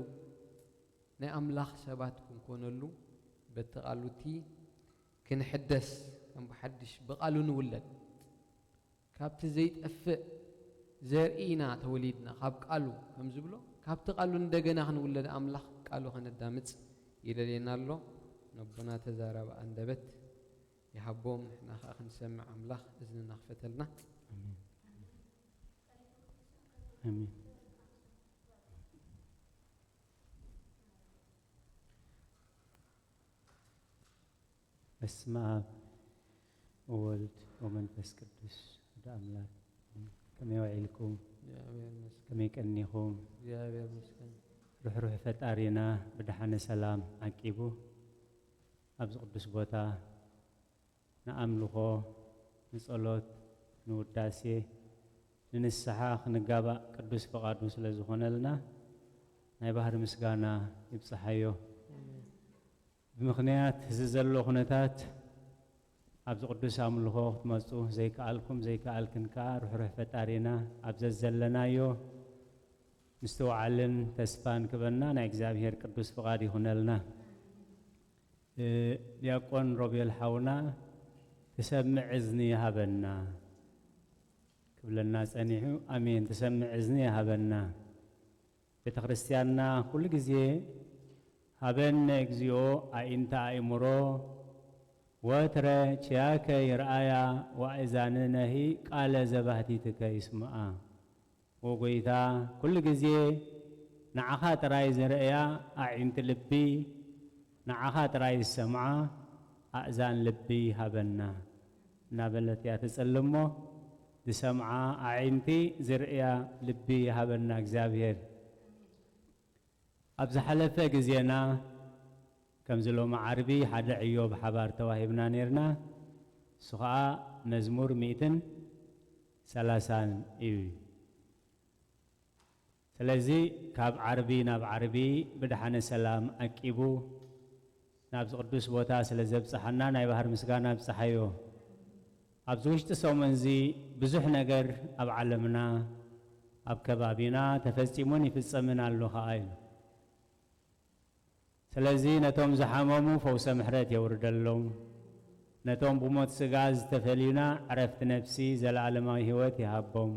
ናይ ኣምላኽ ሰባት ክንኮነሉ፣ በቲ ቃሉ እቲ ክንሕደስ፣ ከም ብሓድሽ ብቃሉ ንውለድ። ካብቲ ዘይጠፍእ ዘርኢ ኢና ተወሊድና፣ ካብ ቃሉ ከም ዝብሎ፣ ካብቲ ቃሉ እንደገና ክንውለድ ኣምላኽ ቃሉ ከነዳምጽ ይደልየና ኣሎ። ነቦና ተዛራቢ ኣንደበት ይሃቦም፣ ንሕና ከኣ ክንሰምዕ ኣምላኽ እዝንና ክፈተልና። ኣሜን። ኣሜን። በስመ አብ ወወልድ ወመንፈስ ቅዱስ ወደ አምላክ። ከመይ ውዒልኩም? እግዚኣብሔር ይመስገን። ከመይ ቀኒኹም? እግዚኣብሔር ይመስገን። ርሕሩሕ ፈጣሪና ብደሓነ ሰላም ዓቂቡ ኣብዚ ቅዱስ ቦታ ንኣምልኾ፣ ንጸሎት፣ ንውዳሴ፣ ንንስሓ ክንጋባእ ቅዱስ ፍቓዱ ስለ ዝኾነልና ናይ ባህሪ ምስጋና ይብጽሓዮ። ኣሜን። ብምኽንያት እዚ ዘሎ ኩነታት ኣብዚ ቅዱስ ኣምልኾ ክትመጹ ዘይከኣልኩም ዘይከኣልክን ከኣ ርሕሩሕ ፈጣሪና ኣብ ዘዘለናዮ ምስትውዓልን ተስፋን ክበና ናይ እግዚኣብሔር ቅዱስ ፍቓድ ይኹነልና። እ፣ ዲያቆን ሮቤል ሓውና ትሰምዕ እዝኒ ይሃበና ክብለና ጸኒሑ። ኣሜን። ትሰምዕ እዝኒ ይሃበና። ቤተ ክርስቲያንና ኩሉ ግዜ ሃበነ እግዚኦ ኣዒንተ ኣእምሮ ወትረ ኪያከ ይርኣያ ወኣእዛንነሂ ቃለ ዘባህቲትከ ይስምዓ። ኦ ጎይታ፣ ኩሉ ግዜ ንዓኻ ጥራይ ዝርእያ ኣዒንቲ ልቢ፣ ንዓኻ ጥራይ ዝሰምዓ ኣእዛን ልቢ ሃበና እናበለት እያ ትጽሊ እሞ፣ ዝሰምዓ ኣዒንቲ ዝርእያ ልቢ ይሃበና እግዚኣብሔር። ኣብ ዝሓለፈ ግዜና ከምዚ ሎሚ ዓርቢ ሓደ ዕዮ ብሓባር ተዋሂብና ኔርና። እሱ ኸኣ መዝሙር ሚእትን ሰላሳን እዩ። ስለዚ ካብ ዓርቢ ናብ ዓርቢ ብደሓነ ሰላም ዓቂቡ ናብዚ ቅዱስ ቦታ ስለ ዘብጽሓና ናይ ባህር ምስጋና ኣብጽሓዮ። ኣብዚ ውሽጢ ሰሙን እዚ ብዙሕ ነገር ኣብ ዓለምና፣ ኣብ ከባቢና ተፈጺሙን ይፍጸምን ኣሎ ኸኣ ኢሉ። ስለዚ ነቶም ዝሓመሙ ፈውሰ ምሕረት የውርደሎም። ነቶም ብሞት ስጋ ዝተፈልዩና ዕረፍቲ ነፍሲ ዘለኣለማዊ ህይወት ይሃቦም።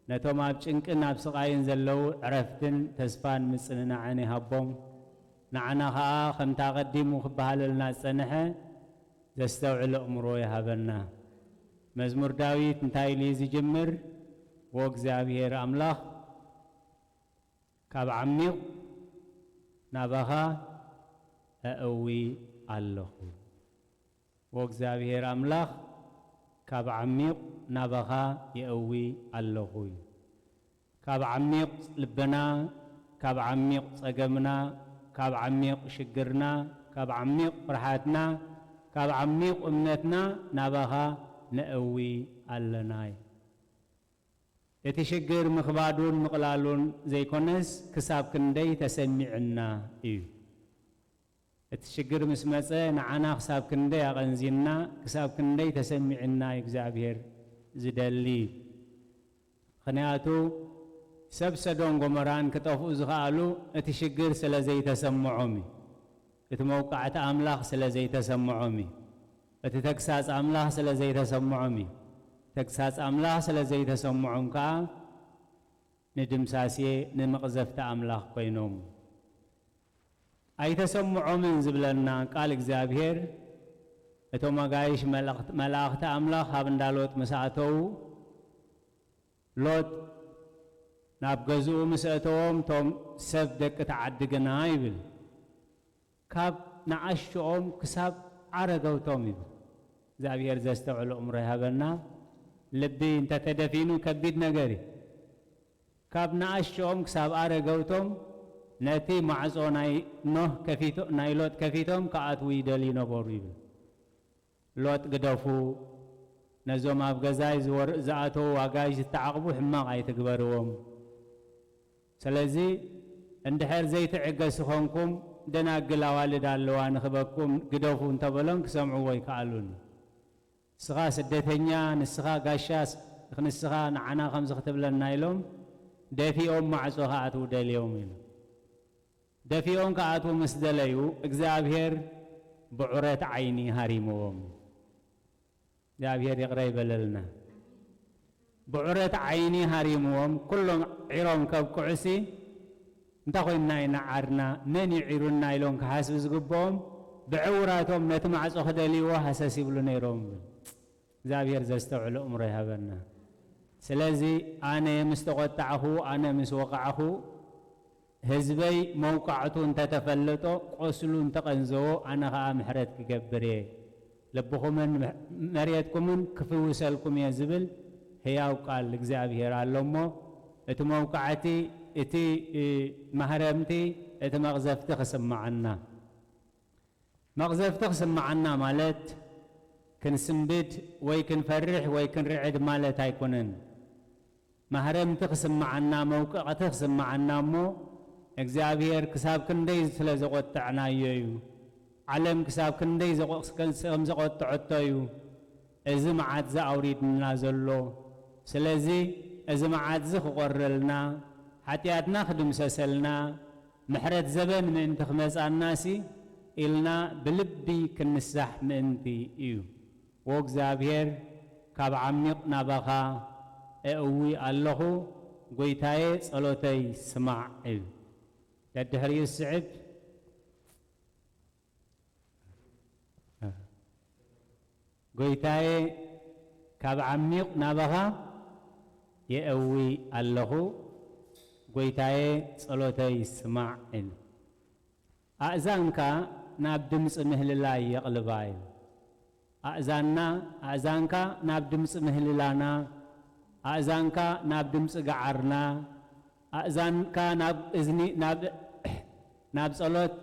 ነቶም ኣብ ጭንቅን ኣብ ስቓይን ዘለዉ ዕረፍትን ተስፋን ምጽንናዕን ይሃቦም። ንዓና ኸኣ ከምታ ኣቐዲሙ ክበሃለልና ዝጸንሐ ዘስተውዕል ኣእምሮ ይሃበና። መዝሙር ዳዊት እንታይ ኢሉ እዩ ዝጅምር? "ወእግዚኣብሔር ኣምላኽ ካብ ዓሚቕ ናባኻ ኣእዊ ኣለኹ። ወእግዚኣብሔር ኣምላኽ ካብ ዓሚቕ ናባኻ የእዊ ኣለኹ" እዩ። ካብ ዓሚቕ ልብና፣ ካብ ዓሚቕ ጸገምና፣ ካብ ዓሚቕ ሽግርና፣ ካብ ዓሚቕ ፍርሓትና፣ ካብ ዓሚቕ እምነትና ናባኻ ነእዊ ኣለና እዩ። እቲ ሽግር ምኽባዱን ምቕላሉን ዘይኮነስ፣ ክሳብ ክንደይ ተሰሚዕና እዩ። እቲ ሽግር ምስ መጸ፣ ንዓና ክሳብ ክንደይ ኣቐንዚና፣ ክሳብ ክንደይ ተሰሚዕና እዩ እግዚኣብሔር ዝደሊ። ምኽንያቱ፣ ሰብ ሰዶም ጎመራን ክጠፍኡ ዝኸኣሉ፣ እቲ ሽግር ስለ ዘይተሰምዖም እዩ። እቲ መውቃዕቲ ኣምላኽ ስለ ዘይተሰምዖም እዩ። እቲ ተግሳጽ ኣምላኽ ስለ ዘይተሰምዖም እዩ። ተግሳጽ ኣምላኽ ስለ ዘይተሰምዖም ከኣ፣ ንድምሳሴ፣ ንመቕዘፍቲ ኣምላኽ ኮይኖም። ኣይተሰምዖምን ዝብለና ቃል እግዚኣብሔር፣ እቶም ኣጋይሽ መላእኽት-፣ መላእኽቲ ኣምላኽ ኣብ እንዳ ሎጥ ምስ ኣተዉ፣ ሎጥ ናብ ገዝኡ ምስ ኣእተዎም፣ እቶም ሰብ ደቂ ተዓዲ ግና ይብል፣ ካብ ንኣሽኦም ክሳብ ዓረገውቶም ይብል። እግዚኣብሔር ዘስተውዕል ኣእምሮ ይሃበና። ልቢ እንተተደፊኑ ከቢድ ነገር እዩ። ካብ ንኣሽኦም ክሳብ ኣረገውቶም ነቲ ማዕጾ ናይ ኖህ ከፊቶ-፣ ናይ ሎጥ ከፊቶም ክኣትዉ ይደልዩ ነበሩ ይብል። ሎጥ ግደፉ፣ ነዞም ኣብ ገዛይ ዝወር-፣ ዝኣተዉ ኣጋይሽ ዝተዓቕቡ ሕማቕ ኣይትግበርዎም። ስለዚ እንድሕር ዘይትዕገሱ ኾንኩም ደናግል ኣዋልድ ኣለዋ ንኽበኩም ግደፉ እንተበሎም ክሰምዕዎ ኣይከኣሉን። ንስኻ ስደተኛ፣ ንስኻ ጋሻ፣ ንስኻ ንዓና ከምዚ ክትብለና ኢሎም ደፊኦም ማዕጾ ክኣትዉ ደልዮም ኢሉ። ደፊኦም ክኣትዉ ምስ ደለዩ እግዚኣብሔር ብዑረት ዓይኒ ሃሪምዎም። እግዚኣብሔር ይቕረ ይበለልና። ብዑረት ዓይኒ ሃሪምዎም ኩሎም ዒሮም ከብቅዑሲ እንታይ ኮይንና ኢና ዓርና፣ መን እዩ ዒሩና ኢሎም ክሓስቡ ዝግብኦም ብዕውራቶም ነቲ ማዕጾ ክደልይዎ ሃሰስ ይብሉ ነይሮም። እግዚኣብሔር ዘስተውዕል እምሮ ይሃበና። ስለዚ ኣነ ምስ ተቖጣዕኹ፣ ኣነ ምስ ወቓዕኹ፣ ህዝበይ መውቃዕቱ እንተተፈለጦ፣ ቆስሉ እንተቐንዘዎ፣ ኣነ ኸኣ ምሕረት ክገብር እየ። ልብኹምን መሬትኩምን ክፍውሰልኩም እየ ዝብል ህያው ቃል እግዚኣብሔር ኣሎ እሞ፣ እቲ መውቃዕቲ፣ እቲ፣ እ፣ ማህረምቲ፣ እቲ መቕዘፍቲ ክስምዓና። መቕዘፍቲ ክስምዓና ማለት ክንስንብድ ወይ ክንፈርሕ ወይ ክንርዕድ ማለት ኣይኮነን። ማህረምቲ ክስምዓና፣ መውቀቕቲ ክስምዓና እሞ፣ እግዚኣብሔር ክሳብ ክንደይ ስለ ዘቖጠዕናዮ እዩ። ዓለም ክሳብ ክንደይ ዘቖ-፣ ከም ዘቖጠዐቶ እዩ እዚ መዓት እዚ ኣውሪድና ዘሎ። ስለዚ እዚ መዓት እዚ ክቖረልና፣ ሓጢኣትና ክድምሰሰልና፣ ምሕረት ዘበን ምእንቲ ክመጻናሲ ኢልና ብልቢ ክንሳሕ ምእንቲ እዩ። ወእግዚኣብሔር ካብ ዓሚቕ ናባኻ እእዊ ኣለኹ፣ ጐይታየ ጸሎተይ ስማዕ እዩ። ደድሕሪኡ ዝስዕብ፣ ጐይታየ ካብ ዓሚቕ ናባኻ የእዊ ኣለኹ፣ ጐይታየ ጸሎተይ ስማዕ እዩ። ኣእዛንካ ናብ ድምጺ ምህልላይ የቕልባ እዩ። ኣእዛንና፣ ኣእዛንካ ናብ ድምጺ ምህልላና፣ ኣእዛንካ ናብ ድምጺ ገዓርና፣ ኣእዛንካ ናብ እዝኒ፣ ናብ፣ ናብ ጸሎት፣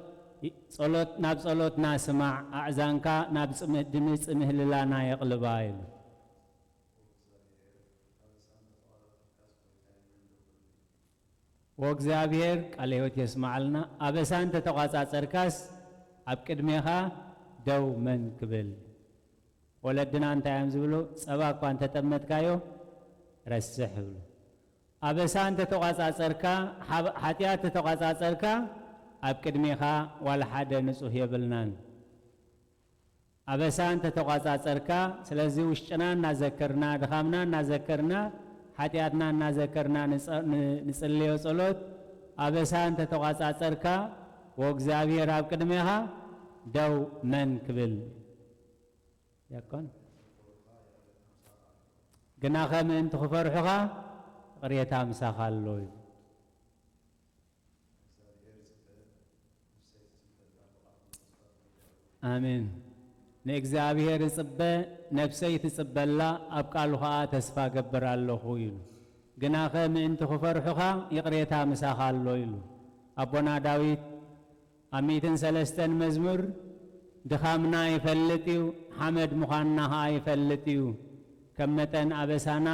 ጸሎት፣ ናብ ጸሎትና ስማዕ፣ ኣእዛንካ ናብ ጽም-፣ ድምጺ ምህልላና የቕልባ ኢሉ። ወእግዚኣብሔር ቃለ ሕይወት የስምዓልና። ኣበሳ እንተተቋጻጸርካስ ኣብ ቅድሜኻ ደው መን ክብል? ወለድና እንታይ እዮም ዝብሉ? ጸባ እኳ እንተጠመትካዮ ረስሕ ይብሉ። ኣበሳ እንተተቋጻጸርካ፣ ሓብ-፣ ሓጢኣት እንተተቋጻጸርካ ኣብ ቅድሜኻ ዋላ ሓደ ንጹህ የብልናን። ኣበሳ እንተተቋጻጸርካ፣ ስለዚ ውሽጥና እናዘከርና፣ ድኻምና እናዘከርና፣ ሓጢኣትና እናዘከርና ንጸ-፣ ን-፣ ንጽልዮ ጸሎት፣ ኣበሳ እንተተቋጻጸርካ፣ ወእግዚኣብሔር ኣብ ቅድሜኻ ደው መን ክብል? ዲያቆን፣ ግናኸ ምእንቲ ክፈርሑኻ ይቕሬታ ምሳኻ ኣሎ እዩ። ኣሜን። ንእግዚኣብሔር እጽበ፣ ነፍሰይ ትጽበላ፣ ኣብ ቃሉ ኸኣ ተስፋ እገብር ኣለኹ ኢሉ። ግናኸ ምእንቲ ክፈርሑኻ ይቕሬታ ምሳኻ ኣሎ ኢሉ። ኣቦና ዳዊት ኣብ ሚእትን ሰለስተን መዝሙር፣ ድኻምና ይፈልጥ እዩ፣ ሓመድ ምዃንና ኸኣ ይፈልጥ እዩ። ከም መጠን ኣበሳና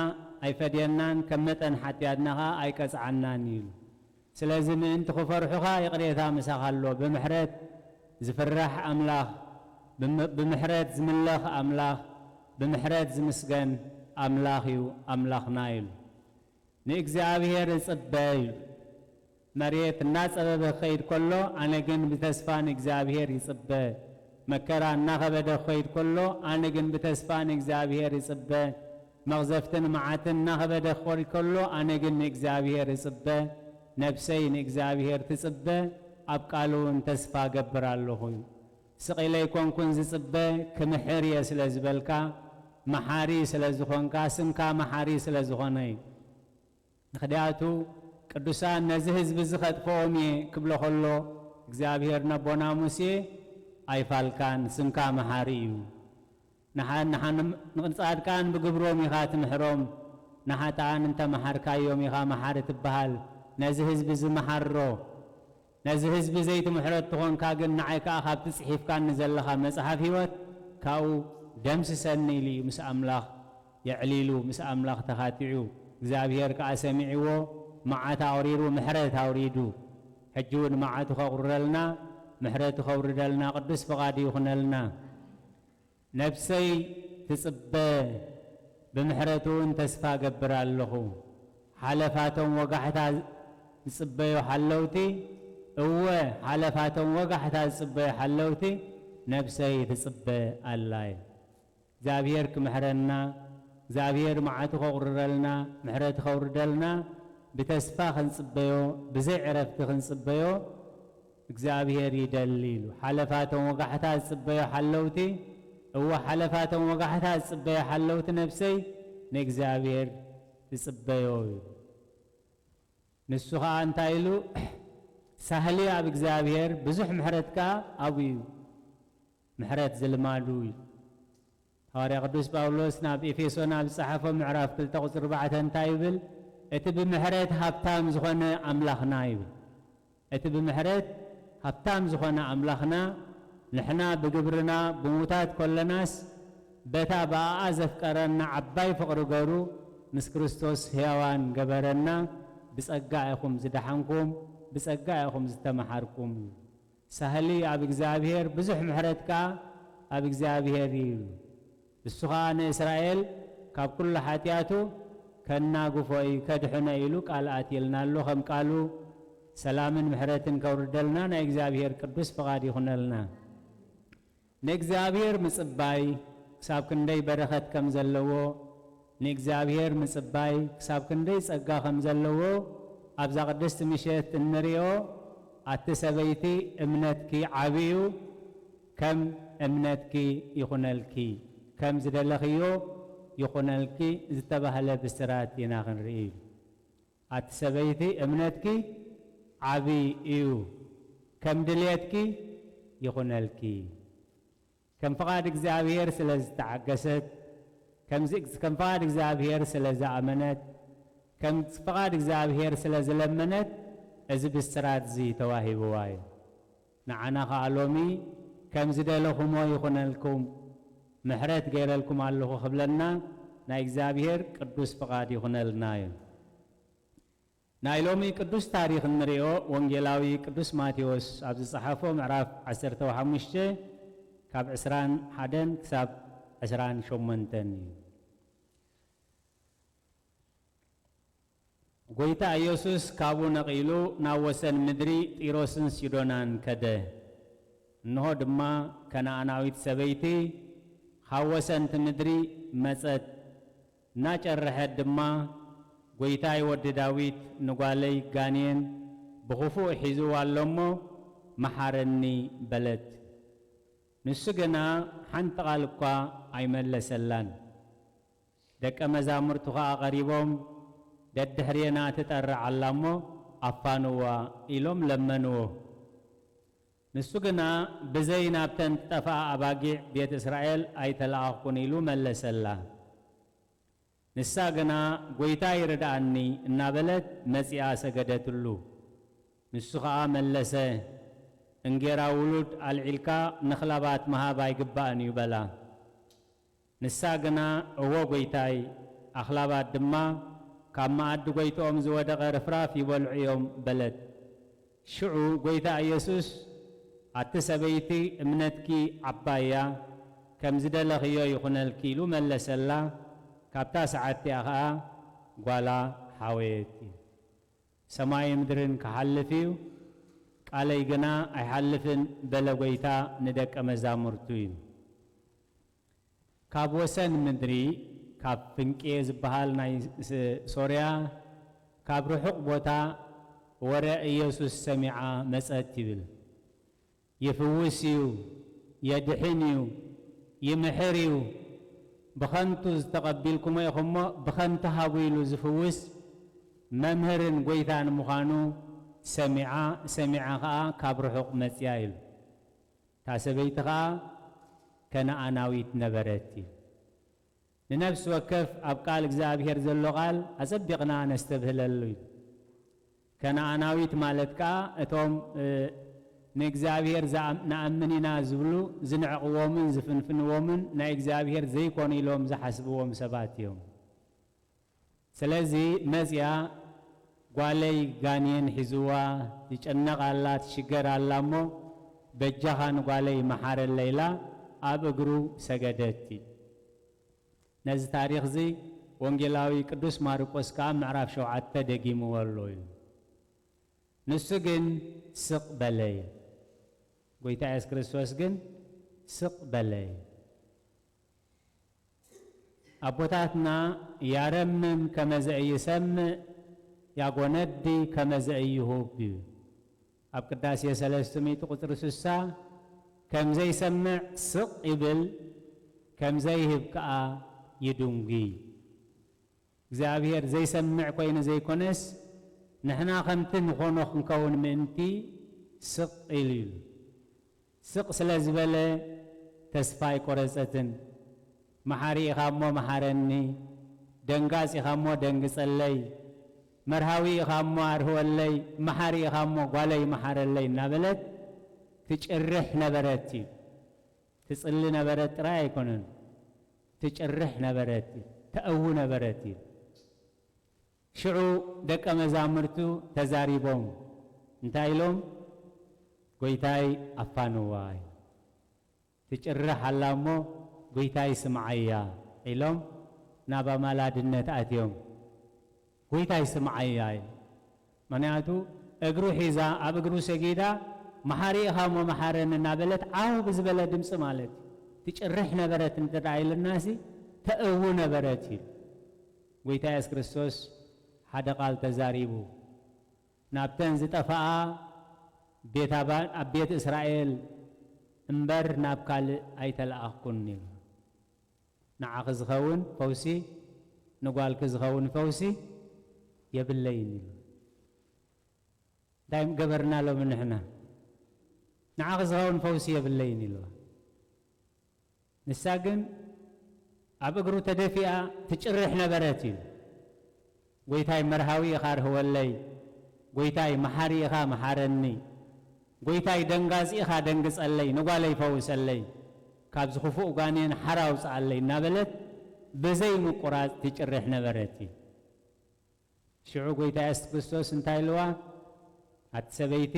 ኣይፈድየናን፣ ከም መጠን ሓጢኣትና ኸኣ ኣይቀጽዓናን እዩ ኢሉ። ስለዚ ምእንቲ ክፈርሑኻ ይቕሬታ ምሳኻ ኣሎ። ብምሕረት ዝፍራሕ ኣምላኽ፣ ብም-፣ ብምሕረት ዝምለኽ ኣምላኽ፣ ብምሕረት ዝምስገን ኣምላኽ እዩ ኣምላኽና ኢሉ። ንእግዚኣብሔር እጽበ ኢሉ። መሬት እናጸበበ ክኸይድ ከሎ፣ ኣነ ግን ብተስፋ ንእግዚኣብሔር ይጽበ። መከራ እናኸበደ ክኸይድ ከሎ፣ ኣነ ግን ብተስፋ ንእግዚኣብሔር ይጽበ። መቕዘፍትን መዓትን እናኸበደ ክኸይድ ከሎ፣ ኣነ ግን ንእግዚኣብሔር እጽበ። ነፍሰይ ንእግዚኣብሔር ትጽበ፣ ኣብ ቃሉ እውን ተስፋ እገብር ኣለኹ እዩ። ስቕ ኢለ ኣይኮንኩን ዝጽበ፣ ክምሕር እየ ስለ ዝበልካ፣ መሓሪ ስለ ዝኾንካ፣ ስምካ መሓሪ ስለ ዝኾነ እዩ። ምኽንያቱ ቅዱሳን ነዚ ህዝቢ እዚ ኸጥፍኦም እየ ክብሎ ኸሎ እግዚኣብሔር ነቦና ሙሴ ኣይፋልካን፣ ስምካ መሓሪ እዩ። ንሓ-፣ ንሓ-፣ ንጻድቃን ብግብሮም ኢኻ ትምሕሮም፣ ንሓጥኣን እንተ መሓርካዮም ኢኻ መሓሪ ትበሃል። ነዚ ህዝቢ እዚ መሓሮ። ነዚ ህዝቢ ዘይትምሕሮ እትኾንካ ግን፣ ንዓይ ከኣ ካብቲ ጽሒፍካኒ ዘለኻ መጽሓፍ ህይወት ካብኡ ደምስሰኒ ኢሉ እዩ ምስ ኣምላኽ የዕሊሉ፣ ምስ ኣምላኽ ተኻቲዑ። እግዚኣብሔር ከኣ ሰሚዕዎ፣ መዓት ኣቑሪሩ፣ ምሕረት ኣውሪዱ። ሕጂ እውን መዓቱ ከቑርረልና፣ ምሕረቱ ከውርደልና ቅዱስ ፍቓዱ ይኹነልና። ነፍሰይ ትጽበ፣ ብምሕረቱ እውን ተስፋ እገብር ኣለኹ። ሓለፋቶም ወጋሕታ ዝጽበዩ ሓለውቲ፣ እወ፣ ሓለፋቶም ወጋሕታ ዝጽበዩ ሓለውቲ ነፍሰይ ትጽበ ኣላ። እግዚኣብሔር ክምሕረና፣ እግዚኣብሔር መዓቱ ከቑርረልና፣ ምሕረቱ ከውርደልና ብተስፋ ክንጽበዮ፣ ብዘይ ዕረፍቲ ክንጽበዮ እግዚኣብሔር ይደሊ ኢሉ። ሓለፋቶም ወጋሕታ ዝጽበዮ ሓለውቲ፣ እወ፣ ሓለፋቶም ወጋሕታ ዝጽበዮ ሓለውቲ ነፍሰይ ንእግዚኣብሔር ትጽበዮ ኢሉ። ንሱ ኸኣ እንታይ ኢሉ? ሳህሊ ኣብ እግዚኣብሔር፣ ብዙሕ ምሕረት ከኣ ኣብኡ እዩ። ምሕረት ዝልማዱ እዩ። ሃዋርያ ቅዱስ ጳውሎስ ናብ ኤፌሶን ኣብ ዝጸሓፎ ምዕራፍ ክልተ ቁጽሪ ኣርባዕተ እንታይ ይብል? እቲ ብምሕረት ሃብታም ዝኾነ ኣምላኽና ይብል። እቲ ብምሕረት ሃብታም ዝኾነ ኣምላኽና፣ ንሕና ብግብርና ብምዉታት ከለናስ፣ በታ ብኣኣ ዘፍቀረና ዓባይ ፍቕሪ ገሩ፣ ምስ ክርስቶስ ሕያዋን ገበረና። ብጸጋ ኢኹም ዝደሓንኩም፣ ብጸጋ ኢኹም ዝተመሓርኩም። ሳህሊ ኣብ እግዚኣብሔር፣ ብዙሕ ምሕረት ከኣ ኣብ እግዚኣብሔር እዩ። እሱ ኸኣ ንእስራኤል ካብ ኩሉ ሓጢኣቱ ከናግፎ እዩ፣ ከድሕኖ ኢሉ ቃል ኣትየልና ኣሎ። ከም ቃሉ ሰላምን ምሕረትን ከውርደልና ናይ እግዚኣብሔር ቅዱስ ፍቓድ ይኹነልና። ንእግዚኣብሔር ምጽባይ ክሳብ ክንደይ በረኸት ከም ዘለዎ፣ ንእግዚኣብሔር ምጽባይ ክሳብ ክንደይ ጸጋ ከም ዘለዎ ኣብዛ ቅድስቲ ምሸት እንርእዮ። ኣቲ ሰበይቲ፣ እምነትኪ ዓቢ እዩ፣ ከም እምነትኪ ይኹነልኪ፣ ከም ዝደለኽዮ ይኹነልኪ ዝተባህለ ብስራት ኢና ክንርኢ። ኣቲ ሰበይቲ፣ እምነትኪ ዓቢ እዩ፣ ከም ድልየትኪ ይኹነልኪ። ከም ፍቓድ እግዚኣብሔር ስለ ዝተዓገሰት፣ ከምዚ ከም ፍቓድ እግዚኣብሔር ስለ ዝኣመነት፣ ከም ፍቓድ እግዚኣብሔር ስለ ዝለመነት፣ እዚ ብስራት እዚ ተዋሂብዋ እዩ። ንዓና ኸኣ ሎሚ ከም ዝደለኹሞ ይኹነልኩም፣ ምሕረት ገይረልኩም ኣለኹ ክብለና ናይ እግዚኣብሔር ቅዱስ ፍቓድ ይኹነልና እዩ። ናይ ሎሚ ቅዱስ ታሪኽ እንርእዮ ወንጌላዊ ቅዱስ ማቴዎስ ኣብ ዝጸሓፎ ምዕራፍ ዓሰርተ ሓሙሽተ ካብ ዕስራን ሓደን ክሳብ ዕስራን ሸሞንተን እዩ። ጐይታ ኢየሱስ ካብኡ ነቒሉ ናብ ወሰን ምድሪ ጢሮስን ሲዶናን ከደ። እንሆ ድማ ከነኣናዊት ሰበይቲ ካብ ወሰንቲ ምድሪ መጸት። እናጨረሐት ድማ፣ "ጐይታይ ወዲ ዳዊት፣ ንጓለይ ጋኔን ብኽፉእ ሒዝዋ ኣሎ እሞ፣ መሓረኒ" በለት። ንሱ ግና ሓንቲ ቃል እኳ ኣይመለሰላን። ደቀ መዛሙርቱ ኸኣ ቀሪቦም፣ "ደድሕሬና ትጠርዕ ኣላ እሞ፣ ኣፋንዋ" ኢሎም ለመንዎ። ንሱ ግና፣ "ብዘይ ናብተን ዝጠፍኣ ኣባጊዕ ቤት እስራኤል ኣይተለኣኽኩን" ኢሉ መለሰላ። ንሳ ግና፣ "ጐይታይ ርድኣኒ" እናበለት መጺኣ ሰገደትሉ። ንሱ ኸኣ መለሰ፣ "እንጌራ ውሉድ ኣልዒልካ ንኽላባት ምሃብ ኣይግባእን እዩ" በላ። ንሳ ግና፣ "እወ ጐይታይ፣ ኣኽላባት ድማ ካብ መኣዲ ጐይትኦም ዝወደቐ ርፍራፍ ይበልዑ እዮም" በለት። ሽዑ ጐይታ ኢየሱስ፣ "ኣቲ ሰበይቲ፣ እምነትኪ ዓባይ እያ፣ ከም ዝደለኽዮ ይኹነልኪ" ኢሉ መለሰላ። ካብታ ሰዓት እቲኣ ኸኣ ጓላ ሓወየት እዩ። "ሰማይ ምድርን ክሓልፍ እዩ፣ ቃለይ ግና ኣይሓልፍን" በለ ጐይታ ንደቀ መዛሙርቱ እዩ። ካብ ወሰን ምድሪ፣ ካብ ፍንቄ ዝበሃል ናይ ስ-፣ ሶርያ፣ ካብ ርሑቕ ቦታ ወረ ኢየሱስ ሰሚዓ መጸት ይብል። ይፍውስ እዩ፣ የድሕን እዩ፣ ይምሕር እዩ። ብኸንቱ ዝተቐቢልኩሞ ኢኹሞ፣ ብኸንቱ ሃቡ ኢሉ ዝፍውስ መምህርን ጐይታን ምዃኑ ሰሚዓ፣ ሰሚዓ ኸኣ ካብ ርሑቕ መጺኣ ኢሉ። እታ ሰበይቲ ኸኣ ከነኣናዊት ነበረት እዩ። ንነፍሲ ወከፍ ኣብ ቃል እግዚኣብሔር ዘሎ ቃል ኣጸቢቕና ነስተብህለሉ እዩ። ከነኣናዊት ማለት ከኣ እቶም፣ እ፣ ንእግዚኣብሔር ዝኣም-፣ ንኣምን ኢና ዝብሉ ዝንዕቕዎምን ዝፍንፍንዎምን ናይ እግዚኣብሔር ዘይኮኑ ኢሎም ዝሓስብዎም ሰባት እዮም። ስለዚ መጺኣ ጓለይ ጋኔን ሒዝዋ ትጨነቕ ኣላ፣ ትሽገር ኣላ እሞ በጃኻ ንጓለይ መሓረለይ ኢላ ኣብ እግሩ ሰገደት። ነዚ ታሪኽዚ ወንጌላዊ ቅዱስ ማርቆስ ከኣ ምዕራፍ ሸውዓተ ደጊምዎ ኣሎ እዩ። ንሱ ግን ስቕ በለ እዩ። ጎይታ የሱስ ክርስቶስ ግን ስቕ በለ እዩ። ኣቦታትና ያረምም ከመ ዘኢይሰምዕ ያጎነዲ ከመ ዘኢይሁብ እዩ። ኣብ ቅዳሴ ሰለስተ ሚእቲ ቁጽሪ ስሳ ከም ዘይሰምዕ ስቕ ይብል፣ ከም ዘይህብ ከኣ ይድንጉይ። እግዚኣብሔር ዘይሰምዕ ኮይኑ ዘይኮነስ፣ ንሕና ከምቲ ንኾኖ ክንከውን ምእንቲ ስቕ ኢሉ እዩ። ስቕ ስለ ዝበለ ተስፋ ኣይቆረጸትን። መሓሪ ኢኻ እሞ መሓረኒ፣ ደንጋጽ ኢኻ እሞ ደንግጸለይ፣ መርሃዊ ኢኻ እሞ ኣርህወለይ፣ መሓሪ ኢኻ እሞ ጓለይ መሓረለይ እናበለት ትጭርሕ ነበረት እዩ። ትጽሊ ነበረት ጥራይ ኣይኮነን፣ ትጭርሕ ነበረት እዩ፣ ተእዊ ነበረት እዩ። ሽዑ ደቀ መዛሙርቱ ተዛሪቦም እንታይ ኢሎም? "ጎይታይ ኣፋንዋ" ኢሉ። ትጭርሕ ኣላ እሞ "ጎይታይ ስምዓያ" ኢሎም ናብ ኣማላድነት ኣትዮም። "ጎይታይ ስምዓያ" ኢሉ። ምኽንያቱ እግሩ ሒዛ፣ ኣብ እግሩ ሰጊዳ፣ "መሓሪ ኢኻ እሞ መሓረኒ" እናበለት ዓው ብዝበለ ድምፂ ማለት እዩ። ትጭርሕ ነበረት እንተ ደኣ ኢልናሲ ተእዊ ነበረት እዩ። ጎይታ የሱስ ክርስቶስ ሓደ ቃል ተዛሪቡ፣ "ናብተን ዝጠፍኣ ቤት ኣባ-፣ ኣብ ቤት እስራኤል እምበር ናብ ካልእ ኣይተለኣኽኩን" ኢሉ። "ንዓኺ ዝኸውን ፈውሲ፣ ንጓልኪ ዝኸውን ፈውሲ የብለይን" ኢሉ። እንታይ ገበርና ሎሚ ንሕና? "ንዓኺ ዝኸውን ፈውሲ የብለይን" ኢልዋ። ንሳ ግን ኣብ እግሩ ተደፊኣ ትጭርሕ ነበረት እዩ። "ጎይታይ መርሃዊ ኢኻ ርህወለይ፣ ጎይታይ መሓሪ ኢኻ መሓረኒ፣ ጎይታይ ደንጋጺ ኢኻ ደንግጸለይ፣ ንጓለይ ፈውሰለይ፣ ካብዚ ክፉእ ጋኔን ሓራ ኣውጽኣለይ" እናበለት ብዘይ ምቁራጽ ትጭርሕ ነበረት እዩ። ሽዑ ጎይታ የሱስ ክርስቶስ እንታይ ኢልዋ? "ኣቲ ሰበይቲ፣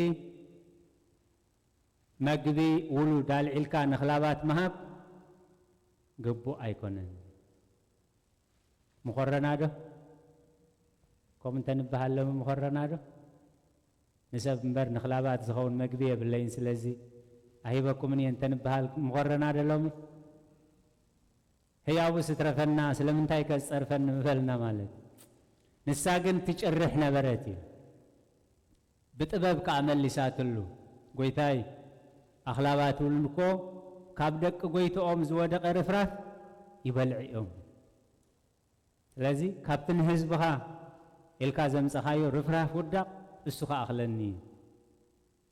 መግቢ ውሉድ ኣልዒልካ ንኽላባት ምሃብ ግቡእ ኣይኮነን። ምኾረና ዶ? ከምኡ እንተንበሃል ሎሚ ምኾረና ዶ? ንሰብ እምበር ንኽላባት ዝኸውን መግቢ የብለይን፣ ስለዚ ኣይህበኩምን እየ" እንተንበሃል ምኾረና ዶ ሎሚ? ህያቡስ እትረፈና፣ ስለምንታይ ከ ዝጸርፈኒ ምበልና ማለት። ንሳ ግን ትጭርሕ ነበረት እዩ። ብጥበብ ከኣ መሊሳትሉ፣ "ጎይታይ፣ ኣኽላባት ውሉድ እኮ ካብ ደቂ ጎይትኦም ዝወደቐ ርፍራፍ ይበልዑ እዮም። ስለዚ ካብቲ ንህዝብኻ ኢልካ ዘምጸኻዮ ርፍራፍ ውዳቕ እሱ ከኣ ኣኽለኒ እዩ።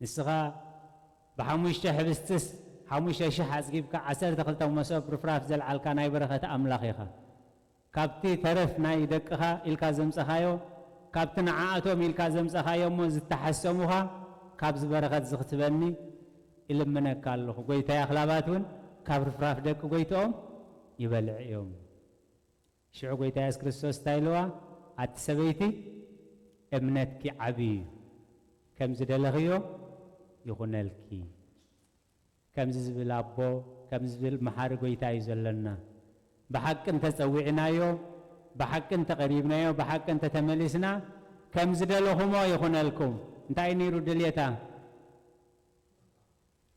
ንስኻ ብሓሙሽተ ሕብስትስ ሓሙሽተ ሽሕ ኣጽጊብካ ዓሰርተ ክልተ መሶብ ርፍራፍ ዘልዓልካ ናይ በረኸት ኣምላኽ ኢኻ። ካብቲ ተረፍ ናይ ደቅኻ ኢልካ ዘምጸኻዮ፣ ካብቲ ንዓኣቶም ኢልካ ዘምጸኻዮ እሞ ዝተሓሰሙኻ፣ ካብዚ በረኸት እዚ ክትበኒ እልምነካ ኣለኹ። ጎይታይ ኣኽላባት እውን ካብ ርፍራፍ ደቂ ጎይትኦም ይበልዑ እዮም።" ሽዑ ጎይታ የሱስ ክርስቶስ እንታይ ኢልዋ? "ኣቲ ሰበይቲ፣ እምነትኪ ዓቢ እዩ፣ ከም ዝደለኽዮ ይኹነልኪ።" ከምዚ ዝብል ኣቦ፣ ከምዚ ዝብል መሓሪ ጎይታ እዩ ዘለና። ብሓቂ እንተጸዊዕናዮ፣ ብሓቂ እንተቐሪብናዮ፣ ብሓቂ እንተተመሊስና፣ ከም ዝደለኹሞ ይኹነልኩም። እንታይ እዩ ነይሩ ድልየታ?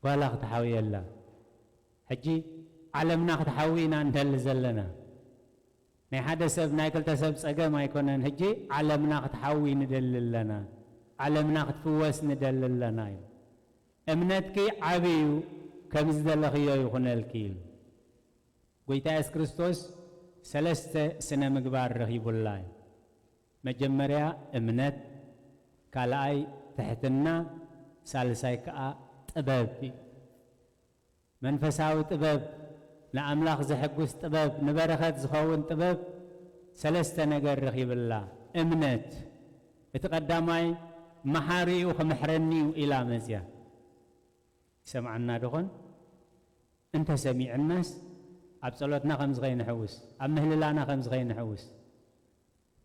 ጓላ ክትሓውየላ። ሕጂ ዓለምና ክትሓዊ ኢና እንደሊ ዘለና። ናይ ሓደ ሰብ፣ ናይ ክልተ ሰብ ጸገም ኣይኮነን። ሕጂ ዓለምና ክትሓዊ ንደሊ ኣለና። ዓለምና ክትፍወስ ንደሊ ኣለና እዩ። "እምነትኪ ዓቢ እዩ፣ ከም ዝደለኽዮ ይኹነልኪ" ኢሉ። ጎይታ የሱስ ክርስቶስ ሰለስተ ስነ ምግባር ረኺቡላ እዩ። መጀመርያ እምነት፣ ካልኣይ ትሕትና፣ ሳልሳይ ከኣ ጥበብ እዩ። መንፈሳዊ ጥበብ ንኣምላኽ ዘሐጉስ ጥበብ፣ ንበረኸት ዝኸውን ጥበብ ሰለስተ ነገር ረኺብላ። እምነት፣ እቲ ቀዳማይ መሓሪኡ ክምሕረኒ እዩ ኢላ መጽያ። ይሰምዓና ዶኾን? እንተ ሰሚዕናስ ኣብ ጸሎትና ከም ዝኸይንሕውስ፣ ኣብ ምህልላና ከም ዝኸይንሕውስ፣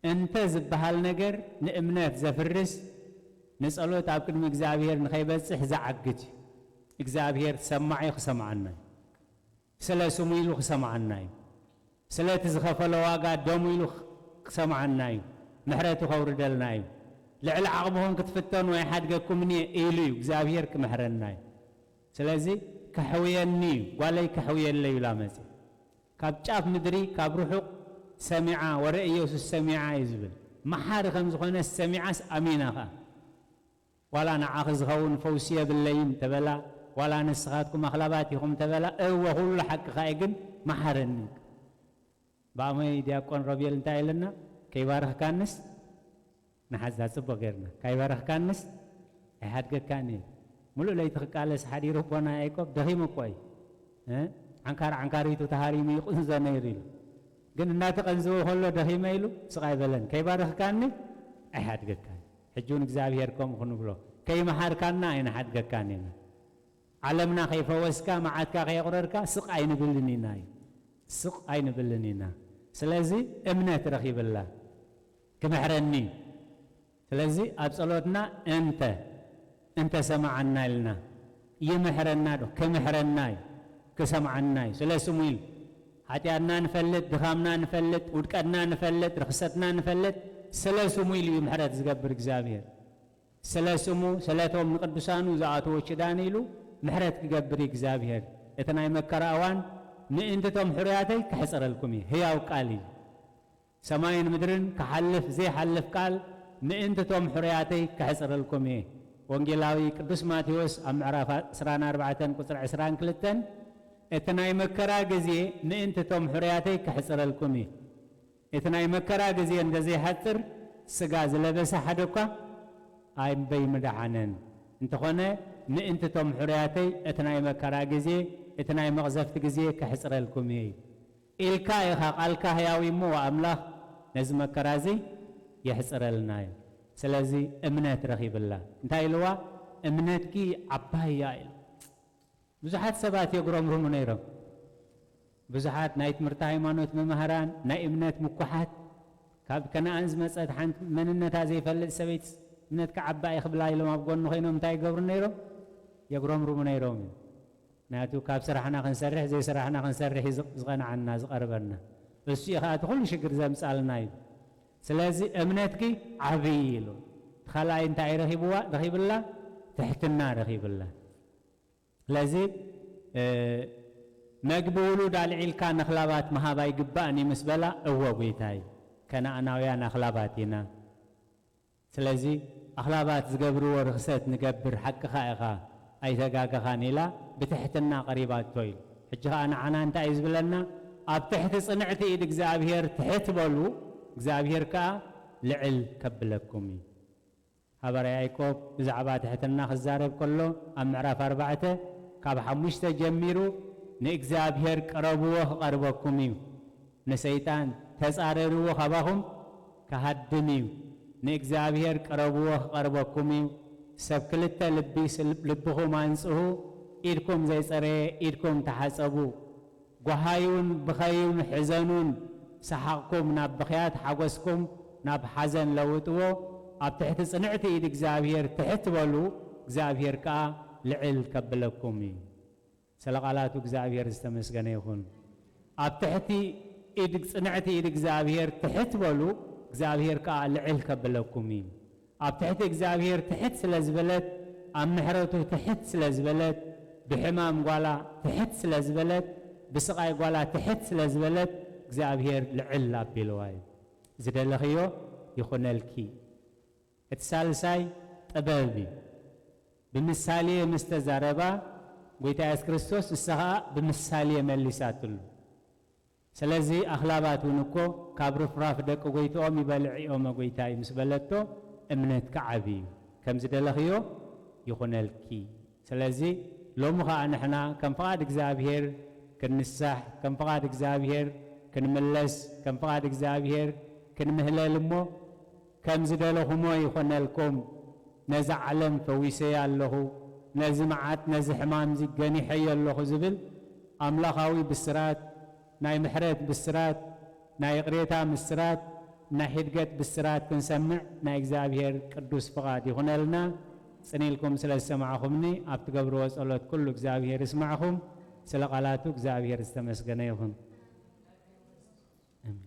እንተ ዝበሃል ነገር ንእምነት ዘፍርስ፣ ንጸሎት ኣብ ቅድሚ እግዚኣብሔር ንኸይበጽሕ ዝዓግት እዩ። እግዚኣብሔር ሰማዒ ክሰምዓና እዩ። ስለ ስሙ ኢሉ ክሰምዓና እዩ። ስለቲ ዝኸፈሎ ዋጋ ደሙ ኢሉ ክሰምዓና እዩ። ምሕረቱ ከውርደልና እዩ። ልዕሊ ዓቕምኹም ክትፍተኑ ኣይሓድገኩምን እየ ኢሉ እዩ እግዚኣብሔር ክምሕረና እዩ። ስለዚ ከሕውየኒ እዩ፣ ጓለይ ከሕውየለይ ኢላ መጽ ካብ ጫፍ ምድሪ ካብ ርሑቕ ሰሚዓ ወረ ኢየሱስ ሰሚዓ እዩ ዝብል። መሓሪ ከም ዝኾነ ሰሚዓስ ኣሚና ኸኣ። ዋላ ንዓኺ ዝኸውን ፈውሲ የብለይን ተበላ፣ ዋላ ንስኻትኩም ኣኽላባት ኢኹም ተበላ፣ እወ ኩሉ ሓቅኻ እዩ፣ ግን መሓረኒ። ብኣመይ ዲያቆን ሮቤል እንታይ ኢለና? ከይባረኽካንስ ንሓዛ ጽቡቕ ጌርና። ከይባረኽካንስ ኣይሓድገካን እየ። ሙሉእ ለይቲ ክቃለስ ሓዲሩ ኣቦና ያዕቆብ ደኺሙ እኮ እዩ። እ? ዓንካር ዓንካሪቱ ተሃሪሙ ይቕንዞ ነይሩ ኢሉ። ግን እናተቐንዘወ ከሎ ደኺመ ኢሉ ስቕ ኣይበለን። ከይባረኽካኒ ኣይሓድገካን። ሕጂ እውን እግዚኣብሔር ከምኡ ክንብሎ። ከይመሓርካና ኣይንሓድገካን ኢና። ዓለምና ከይፈወስካ፣ መዓትካ ከየቑረርካ ስቕ ኣይንብልን ኢና እዩ። ስቕ ኣይንብልን ኢና። ስለዚ እምነት ረኺብላ። ክምሕረኒ እዩ። ስለዚ ኣብ ጸሎትና እንተ፣ እንተ ሰማዓና ኢልና፣ ይምሕረና ዶ? ክምሕረና እዩ። ክሰምዓና እዩ። ስለ ስሙ ኢሉ። ሓጢኣትና ንፈልጥ፣ ድኻምና ንፈልጥ፣ ውድቀትና ንፈልጥ፣ ርኽሰትና ንፈልጥ፣ ስለ ስሙ ኢሉ እዩ ምሕረት ዝገብር እግዚኣብሔር። ስለ ስሙ፣ ስለቶም ንቅዱሳኑ ዝኣተዎ ኪዳን ኢሉ ምሕረት ክገብር እዩ እግዚኣብሔር። እቲ ናይ መከራ እዋን ምእንቲ እቶም ሕሩያተይ ክሕጽረልኩም እዩ። ህያው ቃል እዩ። ሰማይን ምድርን ክሓልፍ ዘይሓልፍ ቃል ምእንቲ እቶም ሕሩያተይ ክሕጽረልኩም እየ። ወንጌላዊ ቅዱስ ማቴዎስ ኣብ ምዕራፍ ዕስራን ኣርባዕተን ቁጽሪ ዕስራን ክልተን፣ እቲ ናይ መከራ ግዜ ምእንቲ እቶም ሕሩያተይ ክሕጽረልኩም እዩ። እቲ ናይ መከራ ግዜ እንተ ዘይሓጽር፣ ስጋ ዝለበሰ ሓደ እኳ ኣይምበይ ምደሓነን። እንተኾነ ምእንቲ እቶም ሕሩያተይ እቲ ናይ መከራ ግዜ፣ እቲ ናይ መቕዘፍቲ ግዜ ክሕጽረልኩም እየ። ኢልካ ኢኻ፣ ቃልካ ህያው እዩ እሞ፣ ኣምላኽ ነዚ መከራ እዚ የሕጽረልና እዩ። ስለዚ እምነት ረኺብላ። እንታይ ኢልዋ? እምነትኪ ዓባይ እያ ኢሉ። ብዙሓት ሰባት የጉረምርሙ ነይሮም። ብዙሓት ናይ ትምህርቲ ሃይማኖት መማህራን፣ ናይ እምነት ምኩሓት፣ ካብ ከነኣን ዝመጸት ሓንቲ መንነታ ዘይፈልጥ ሰበይቲ እምነትካ ዓባይ ክብላ ኢሎም ኣብ ጎኑ ኮይኖም እንታይ ይገብሩ ነይሮም? የጉረምርሙ ነይሮም እዩ። ምክንያቱ ካብ ስራሕና ክንሰርሕ፣ ዘይስራሕና ክንሰርሕ እዩ ዝ-፣ ዝቐንዓና፣ ዝቐርበና። እሱ እዩ ኸኣ እቲ ኩሉ ሽግር ዘምጻልና እዩ። ስለዚ እምነትኪ ዓብዪ ኢሉ። እቲ ካልኣይ እንታይ ረኺብዋ-፣ ረኺብላ? ትሕትና ረኺብላ። ስለዚ፣ እ፣ መግቢ ውሉድ ኣልዒልካ ነኽላባት ምሃብ ኣይግባእን እዩ ምስ በላ፣ እወ ጐይታይ፣ ከነኣናውያን ኣኽላባት ኢና። ስለዚ ኣኽላባት ዝገብርዎ ርኽሰት ንገብር፣ ሓቅኻ ኢኻ፣ ኣይተጋገኻን ኢላ ብትሕትና ቀሪባቶ እዩ። ሕጂ ኸኣ ንዓና እንታይ እዩ ዝብለና? ኣብ ትሕቲ ጽንዕቲ ኢድ እግዚኣብሔር ትሕት በሉ፣ እግዚኣብሔር ከኣ ልዕል ከብለኩም እዩ። ሃዋርያ ያዕቆብ ብዛዕባ ትሕትና ክዛረብ ከሎ፣ ኣብ ምዕራፍ ኣርባዕተ ካብ ሓሙሽተ ጀሚሩ፣ ንእግዚኣብሔር ቅረብዎ ክቐርበኩም እዩ፣ ንሰይጣን ተጻረርዎ ካባኹም ክሃድም እዩ፣ ንእግዚኣብሔር ቅረብዎ ክቐርበኩም እዩ፣ ሰብ ክልተ ልቢ ስል-፣ ልብኹም ኣንጽሁ፣ ኢድኩም ዘይጸረየ ኢድኩም ተሓጸቡ፣ ጓሃዩን ብኸዩን ሕዘኑን ሰሓቕኩም ናብ ብኽያት፣ ሓጎስኩም ናብ ሓዘን ለውጥዎ። ኣብ ትሕቲ ጽንዕቲ ኢድ እግዚኣብሔር ትሕት በሉ፣ እግዚኣብሔር ከኣ ልዕል ከብለኩም እዩ። ስለ ቃላቱ እግዚኣብሔር ዝተመስገነ ይኹን። ኣብ ትሕቲ ኢድ፣ ጽንዕቲ ኢድ እግዚኣብሔር ትሕት በሉ፣ እግዚኣብሔር ከኣ ልዕል ከብለኩም እዩ። ኣብ ትሕቲ እግዚኣብሔር ትሕት ስለ ዝበለት፣ ኣብ ምሕረቱ ትሕት ስለ ዝበለት፣ ብሕማም ጓላ ትሕት ስለ ዝበለት፣ ብስቓይ ጓላ ትሕት ስለ ዝበለት፣ እግዚኣብሔር ልዕል ኣቢልዋ እዩ። ዝደለኽዮ ይኹነልኪ። እቲ ሳልሳይ ጥበብ እዩ። ብምሳሌ ምስ ተዛረባ፣ ጐይታ የሱስ ክርስቶስ ንሳ ኸኣ ብምሳሌ መሊሳትሉ። ስለዚ ኣኽላባት እውን እኮ ካብ ርፍራፍ ደቂ ጐይትኦም ይበልዕ እዮመ ጐይታይ ምስ በለቶ፣ እምነትኪ ዓቢ እዩ፣ ከም ዝደለኽዮ ይኹነልኪ። ስለዚ ሎሚ ኸኣ ንሕና ከም ፍቓድ እግዚኣብሔር ክንንሳሕ፣ ከም ፍቓድ እግዚኣብሔር ክንምለስ፣ ከም ፍቓድ እግዚኣብሔር ክንምህለል እሞ፣ ከም ዝደለኹሞ ይኾነልኩም፣ ነዛ ዓለም ፈዊሰያ ኣለኹ፣ ነዚ መዓት፣ ነዚ ሕማምዚ ገኒሐዮ ኣለኹ ዝብል ኣምላኻዊ ብስራት፣ ናይ ምሕረት ብስራት፣ ናይ ይቕሬታ ምስራት፣ ናይ ሕድገት ብስራት ክንሰምዕ ናይ እግዚኣብሔር ቅዱስ ፍቓድ ይኹነልና። ጽን ኢልኩም ስለ ዝሰማዕኹምኒ፣ ኣብ ትገብርዎ ጸሎት ኩሉ እግዚኣብሔር ይስማዕኹም። ስለ ቃላቱ እግዚኣብሔር ዝተመስገነ ይኹን። ኣሜን።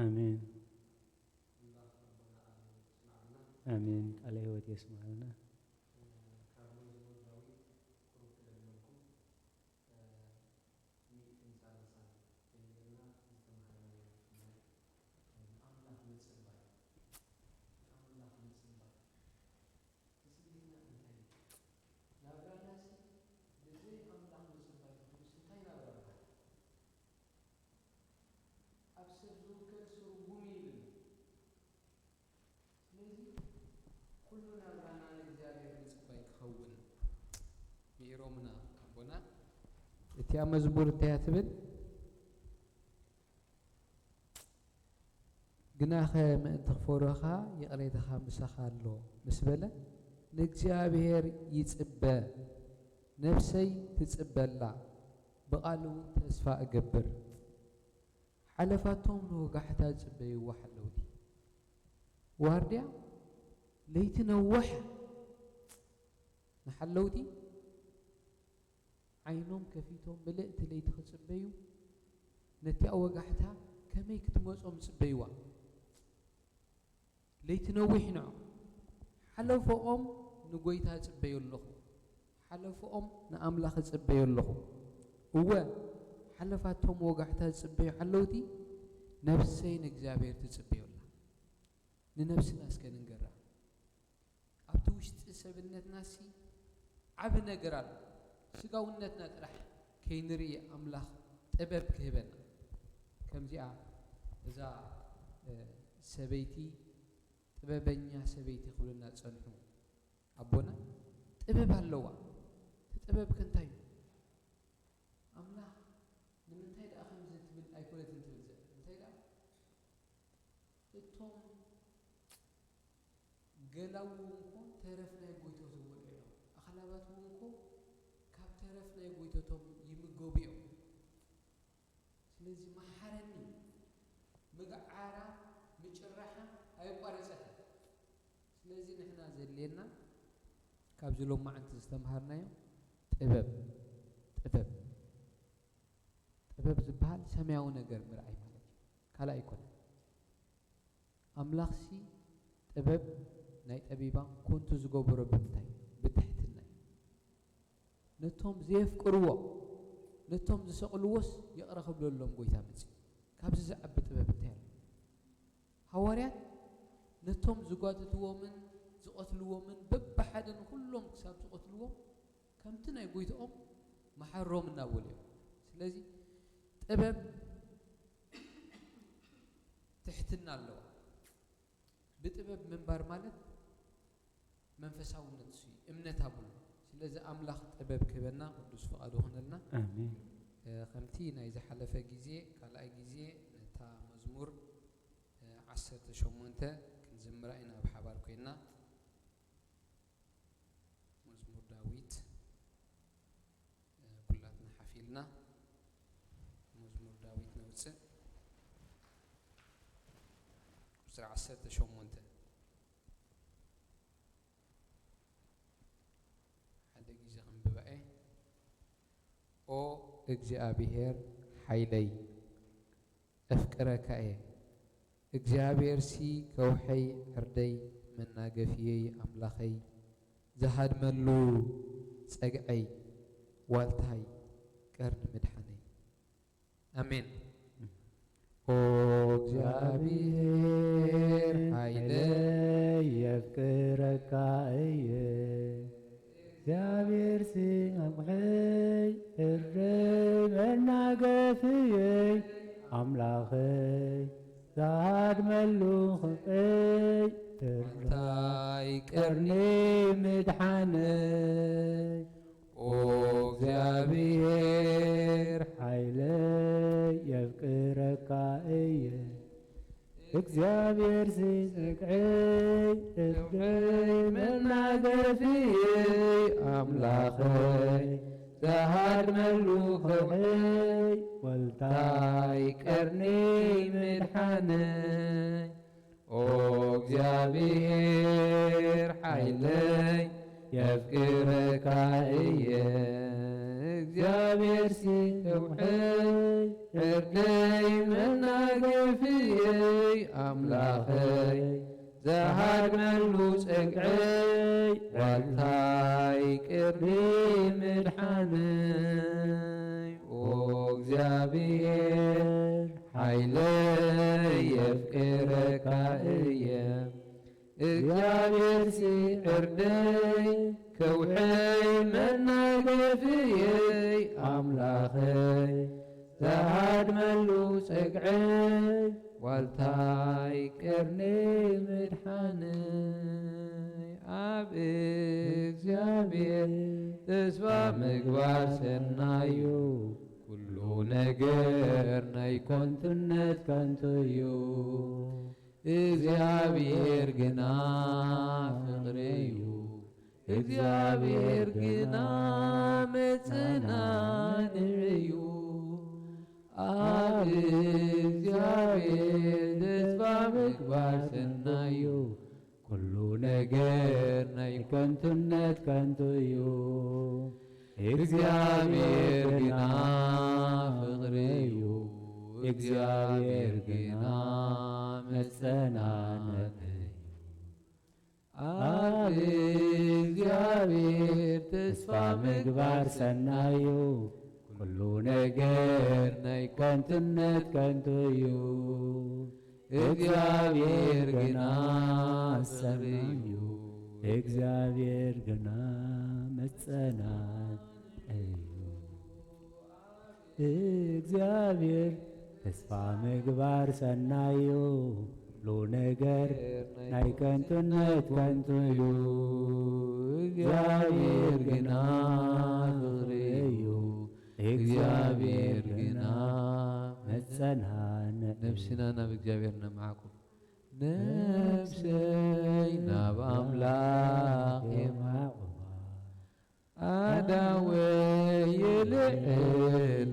ኣሜን። ኣሜን። ቃለ ህይወት የስማዕልና። ናብራናሲ ብዘይ ኣምላኽ ምጽባይ ትሕሉስ እንታይ ናብራ በሃል? ኣብ ሰብ ዝውከል ስርጉም እዩ ይብል። ስለዚ ኩሉ ናብራና ንእግዚኣብሔር ምጽባይ ክኸውን ምሂሮምና ኣቦና። እቲኣ መዝሙር እንታይ እያ ትብል? ግናኸ ምእንቲ ክፈርሆኻ ይቕሬታኻ ምሳኻ ኣሎ ምስ በለ፣ ንእግዚኣብሔር ይጽበ፣ ነፍሰይ ትጽበላ፣ ብቓሉ እውን ተስፋ እገብር። ሓለፋቶም ንወጋሕታ ዝጽበይዋ ሓለውቲ። ዋርድያ ለይቲ ነዋሕ ንሓለውቲ ዓይኖም ከፊቶም ምልእቲ ለይቲ ክጽበዩ፣ ነቲኣ ወጋሕታ ከመይ ክትመጾም ዝጽበይዋ። ለይቲ ነዊሕ ንዖ። ሓለፈኦም ንጎይታ እጽበዮ ኣለኹ። ሓለፈኦም ንኣምላኽ እጽበዮ ኣለኹ። እወ፣ ሓለፋቶም ወጋሕታ ዝጽበዩ ሓለውቲ፣ ነፍሰይ ንእግዚኣብሔር ትጽበዮ ኣላ። ንነብስና እስከ ንንገራ። ኣብቲ ውሽጢ ሰብነትናሲ ዓቢ ነገር ኣሎ። ስጋውነትና ጥራሕ ከይንርኢ ኣምላኽ ጥበብ ክህበና። ከምዚኣ እዛ፣ እ፣ ሰበይቲ ጥበበኛ ሰበይቲ ክብሉና ዝጸንሑ ኣቦና፣ ጥበብ ኣለዋ። እቲ ጥበብ ከ እንታይ እዩ? ኣምላኽ ንምንታይ ደኣ ከምዚ ትብል ኣይኮነትን ትብል ዘ-፣ እንታይ ደኣ? እቶም ገላው እውን እኮ ተረፍ ናይ ጎይቶት ዝበልዑ እዮም። ኣኽላባት እውን እኮ ካብ ተረፍ ናይ ጎይቶቶም ይምገቡ እዮም። ስለዚ መሓረኒ፣ ምግዓራ ምጭራሓ ኣየቋረጸትን። ስለዚ ንሕና ዘድልየና ካብዚ ሎማዓንቲ ዝተምሃርናዮ ጥበብ፣ ጥበብ፣ ጥበብ ዝበሃል ሰማያዊ ነገር ምርኣይ ማለት እዩ። ካልእ ኣይኮነን። ኣምላኽሲ ጥበብ ናይ ጠቢባን ኮንቱ ዝገበሮ ብምንታይ? ብትሕትና እዩ። ነቶም ዘየፍቅርዎ፣ ነቶም ዝሰቕልዎስ ይቕረ ክብለሎም ጎይታ መጺኡ። ካብዚ ዝዓቢ ጥበብ እንታይ ኣሎ? ሃዋርያት ነቶም ዝጓትትዎምን ዝቐትልዎምን በብሓደ ንኹሎም ክሳብ ዝቐትልዎም ከምቲ ናይ ጎይትኦም መሓሮም እናበሉ እዮም። ስለዚ ጥበብ ትሕትና ኣለዋ። ብጥበብ ምንባር ማለት መንፈሳውነት እሱ እዩ፣ እምነት ኣብሉ። ስለዚ ኣምላኽ ጥበብ ክህበና ቅዱስ ፍቓዱ ይኹነልና። ኣሜን። እ፣ ከምቲ ናይ ዝሓለፈ ግዜ፣ ካልኣይ ግዜ ነታ መዝሙር፣ እ፣ ዓሰርተ ሸሞንተ ክንዝምራ ኢና ብሓባር ኮይንና። መዝሙር ዳዊት፣ እ፣ ኩላትና ሓፊልና መዝሙር ዳዊት ነውፅእ። ቁፅሪ ዓሰርተ ሸሞንተ። ሓደ ግዜ ከንብባ እየ። ኦ እግዚኣብሔር ሓይለይ፣ እፍቅረካ እየ። እግዚኣብሔርሲ ከውሐይ ዕርደይ፣ መናገፍየይ ኣምላኸይ፣ ዝሃድመሉ ጸግዐይ፣ ዋልታይ፣ ቀርኒ ምድሓነይ። ኣሜን። ኦ እግዚኣብሔር ሓይለይ፣ የፍቅረካ እየ። ምድሓነይ። ኦ እግዚኣብሔር ሓይለይ የፍቅረካ እየ። እግዚኣብሔር ሲ ጸግዐይ እብደይ መናገፍየይ ኣምላኸይ ዝሃድመሉ ከውሕይ ዋልታይ ቀርኒ ምድሓነይ። ኦ እግዚኣብሔር ሓይለይ የፍቅረካ እየ። እግዚኣብሔር ሲ ከውሕይ ዕርደይ መናገፍየይ ኣምላኸይ ዝሃድመሉ ጸግዐይ ዋልታይ ቅርኒ ምድሓነይ። ኦ እግዚኣብሔር ሓይለይ የፍቅረካ እየ። እግዚኣብሔር ሲ ዕርደይ ከውሕይ መናገፍየይ ኣምላኸይ ዝሃድመሉ ጸግዐይ ዋልታይ ቀርኒ ምድሓነይ። ኣብ እግዚኣብሔር ተስፋ ምግባር ሰናዩ ኩሉ ነገር ናይ ከንቱነት ከንቱ እዩ። እግዚኣብሔር ግና ፍቕሪ እዩ። እግዚኣብሔር ግና መጸናንዒ እዩ። ኣብ እግዚኣብሔር ተስፋ ምግባር ሰናዩ ኩሉ ነገር ናይ ከንቱነት ከንቱ እዩ። እግዚኣብሔር ግና ፍቕሪ እዩ። እግዚኣብሔር ግና መጸናንዒ እዩ። ኣብ እግዚኣብሔር ተስፋ ምግባር ሰናዩ ኩሉ ነገር ናይ ከንቱነት ከንቱ እዩ። እግዚኣብሔር ግና ሰሪ እዩ። እግዚኣብሔር ግና መጸናን እዩ። እግዚኣብሔር ተስፋ ምግባር ሰናዩ ኩሉ ነገር ናይ ከንቱነት ከንቱ እዩ። እግዚኣብሔር ግና ፍቕሪ እዩ። እግዚኣብሔር ግና መጸናንዒ። ነብስና ናብ እግዚኣብሔር ነማዕቁብ። ነብሰይ ናብ ኣምላኽ የማዕቁባ። ኣዳወይ የልዕል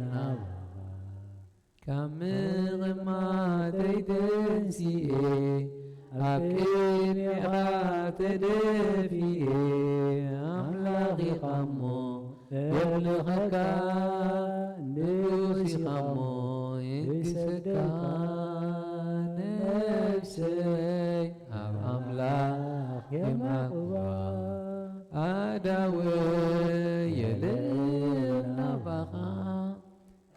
ናባኻ። ካብ ምቕማተይ ተንሲኤ ኣብ ቅድሜኻ ተደፊኤ ኣምላኽ ኢኻ እሞ የምልኸካ ንጉስ ኢኻ እሞ የንግሰካ። ነብሰይ ኣብ ኣምላኽ የማዕቁባ። ኣዳወይ የልዕል ናባኻ።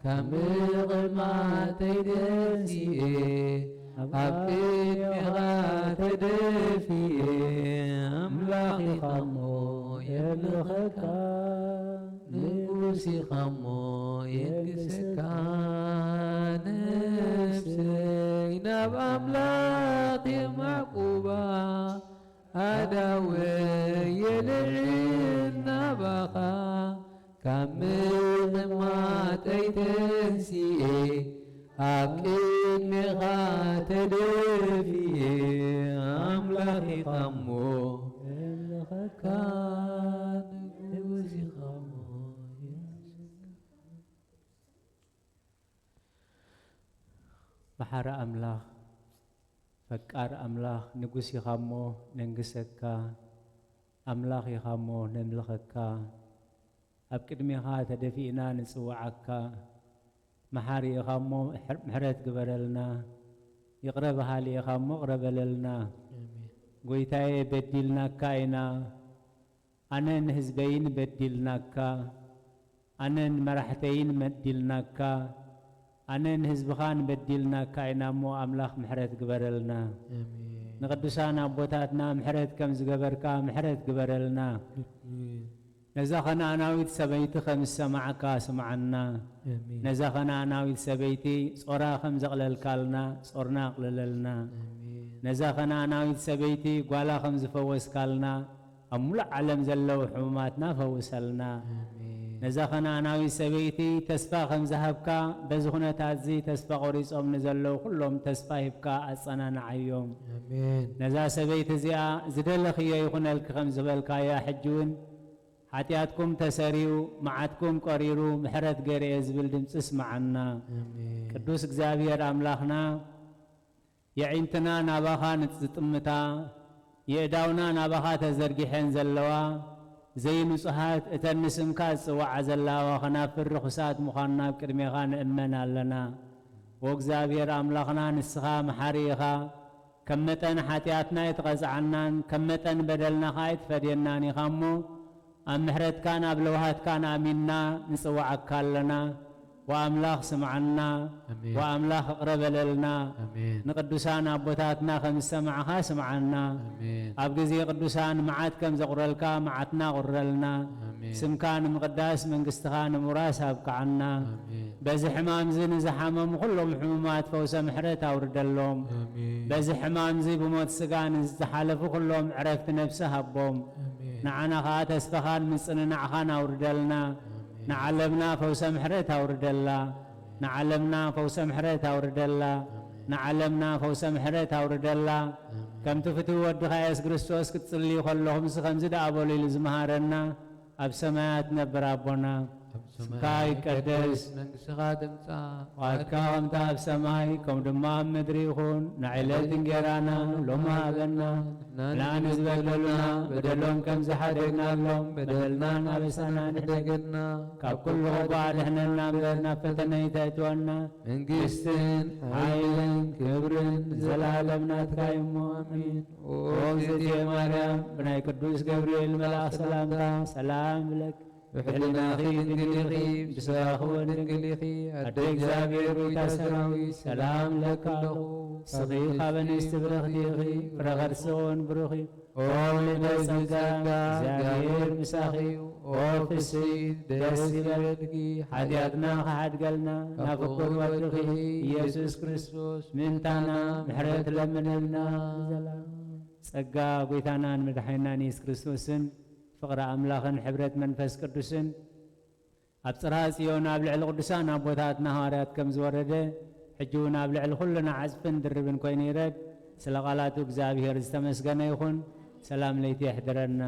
ካብ ምቕማተይ ተንሲኤ ኣብ ቅድሜኻ ተደፊኤ ኣምላኽ ኢኻ እሞ የምልኸካ። ንጉስ ኢኻ እሞ የንግሰካ። ነብሰይ ናብ ኣምላኽ የማዕቁባ። ኣዳወይ የልዕል ናባኻ። ካብ ምቕማጠይ ተንሲኤ ኣብ ቅድሜኻ ተደፊኤ ኣምላኽ ኢኻ እሞ የምልኸካ። ንጉስ ኢኻ እሞ መሓሪ ኣምላኽ፣ ፈቃር ኣምላኽ፣ ንጉስ ኢኻ እሞ ነንግሰካ፣ ኣምላኽ ኢኻ እሞ ነምልኸካ። ኣብ ቅድሜኻ ተደፊእና ንጽውዓካ። መሓሪ ኢኻ እሞ ምሕር-፣ ምሕረት ግበረልና። ይቕረ በሃሊ ኢኻ እሞ ይቕረ በለልና። ኣሜን። ጎይታዬ፣ በዲልናካ ኢና። ኣነን ህዝበይን በዲልናካ፣ ኣነን መራሕተይን በዲልናካ፣ ኣነን ህዝብኻን በዲልናካ ኢና እሞ ኣምላኽ ምሕረት ግበረልና። ኣሜን። ንቅዱሳን ኣቦታትና ምሕረት ከም ዝገበርካ ምሕረት ግበረልና። ኣሜን። ነዛ ከነኣናዊት ሰበይቲ ከም ዝሰማዕካ ስምዓና። ኣሜን። ነዛ ከነኣናዊት ሰበይቲ ጾራ ከም ዘቕለልካልና ጾርና ኣቕልለልና። ኣሜን። ነዛ ከነኣናዊት ሰበይቲ ጓላ ከም ዝፈወስካልና ኣብ ሙሉእ ዓለም ዘለዉ ሕሙማትና ፈውሰልና። ኣሜን። ነዛ ከነኣናዊት ሰበይቲ ተስፋ ከም ዝሃብካ፣ በዚ ኩነታት እዚ ተስፋ ቆሪጾም ንዘለዉ ኩሎም ተስፋ ሂብካ ኣጸናንዓዮም። ኣሜን። ነዛ ሰበይቲ እዚኣ ዝደለኽዮ ይኹነልኪ ከም ዝበልካያ፣ ሕጂ እውን ሓጢኣትኩም ተሰሪዩ፣ መዓትኩም ቀሪሩ፣ ምሕረት ገይረ እየ ዝብል ድምፂ ስምዓና። ኣሜን። ቅዱስ እግዚኣብሔር ኣምላኽና፣ የዒንትና ናባኻ ንዝጥምታ፣ የእዳውና ናባኻ ተዘርጊሐን ዘለዋ፣ ዘይንጹሃት፣ እተን ንስምካ ዝጽውዓ ዘለዋ ኸናፍር ርኹሳት ምዃንና ኣብ ቅድሜኻ ንእመን ኣለና። ወእግዚኣብሔር ኣምላኽና፣ ንስኻ መሓሪ ኢኻ። ከም መጠን ሓጢኣትና ኣይትቐጽዓናን፣ ከም መጠን በደልና ኸኣ ኣይትፈድየናን ኢኻ እሞ፣ ኣብ ምሕረትካን ኣብ ለውሃትካን ኣሚንና ንጽውዓካ ኣለና። ወኣምላኽ ስምዓና፣ ኣሜን። ወኣምላኽ ይቕረ በለልና። ኣሜን። ንቅዱሳን ኣቦታትና ከም ዝሰማዕኻ ስምዓና። ኣሜን። ኣብ ግዜ ቅዱሳን መዓት ከም ዘቑረልካ መዓትና ቑረልና። ኣሜን። ስምካ ንምቕዳስ መንግስትኻ ንምውራስ ኣብቅዓና። ኣሜን። በዚ ሕማም እዚ ንዝሓመሙ ኩሎም ሕሙማት ፈውሰ ምሕረት ኣውርደሎም። ኣሜን። በዚ ሕማም እዚ ብሞት ስጋ ንዝተሓለፉ ኩሎም ዕረፍቲ ነፍሲ ሃቦም። ኣሜን። ንዓና ኸኣ ተስፋኻን ምጽንናዕኻን ኣውርደልና። ኣሜን። ንዓለምና ፈውሰ ምሕረት ኣውርደላ። ንዓለምና ፈውሰ ምሕረት ኣውርደላ። ኣሜን። ንዓለምና ፈውሰ ምሕረት ኣውርደላ። ኣሜን። ከምቲ ፍትዊ ወድኻ የሱስ ክርስቶስ ክትጽልዩ ከለኹምሲ ከምዚ ደኣ በሉ ኢሉ ዝመሃረና፣ ኣብ ሰማያት ነብር ኣቦና፣ ኣብ ስምካ ሰማይ ይቀደስ፣ መንግስትኻ ትምጻእ፣ ፍቓድካ ከምታ ኣብ ሰማይ፣ ከም ድማ ኣብ ምድሪ ይኹን። ንዕለት እንጌራና ሎሚ ሃበና፣ ንሕና ንዝበደሉና በደሎም ከም ዝሓደግናሎም፣ በደልናን ኣበሳናን ሕደገልና፣ ካብ ኩሉ ክፉእ ኣድሕነና እምበር፣ ናብ ፈተነ ኣይተእትወና። መንግስትን ሓይልን ክብርን ንዘለኣለም ናትካ እዩ እሞ፣ ኣሜን። ኦ እግዝእትየ ማርያም፣ ብናይ ቅዱስ ገብርኤል መልኣኽ ሰላምታ ሰላም እብለኪ። ብሕልናኺ ድንግል ኢኺ፣ ብስጋኺ እውን ድንግል ኢኺ። ኣደ እግዚኣብሔር፣ ጎይታ ሰራዊት፣ ሰላም እብለኪ ኣለኹ። ንስኺ ካብ ኣንስቲ ብርኽቲ ኢኺ፣ ፍረ ከርስኺ እውን ብሩኽ እዩ። ኦ ምልዕቲ ጸጋ፣ እግዚኣብሔር ምሳኺ እዩ። ኦ ፍስሕቲ፣ ደስ ይበልኪ፣ ሓጢኣትና ክሓድገልና፣ ናብ ፍቁር ወድኺ ኢየሱስ ክርስቶስ ምእንታና ምሕረት ለምነልና። ጸጋ ጎይታናን መድሓኒናን ኢየሱስ ክርስቶስን ፍቕሪ ኣምላኽን ሕብረት መንፈስ ቅዱስን ኣብ ጽርሃ ጽዮን ኣብ ልዕሊ ቅዱሳን ኣቦታትና ሃዋርያት ከም ዝወረደ፣ ሕጂ እውን ኣብ ልዕሊ ኩልና ዓጽፍን ድርብን ኮይኑ ይረድ። ስለ ቃላቱ እግዚኣብሔር ዝተመስገነ ይኹን። ሰላም ለይቲ የሕድረና።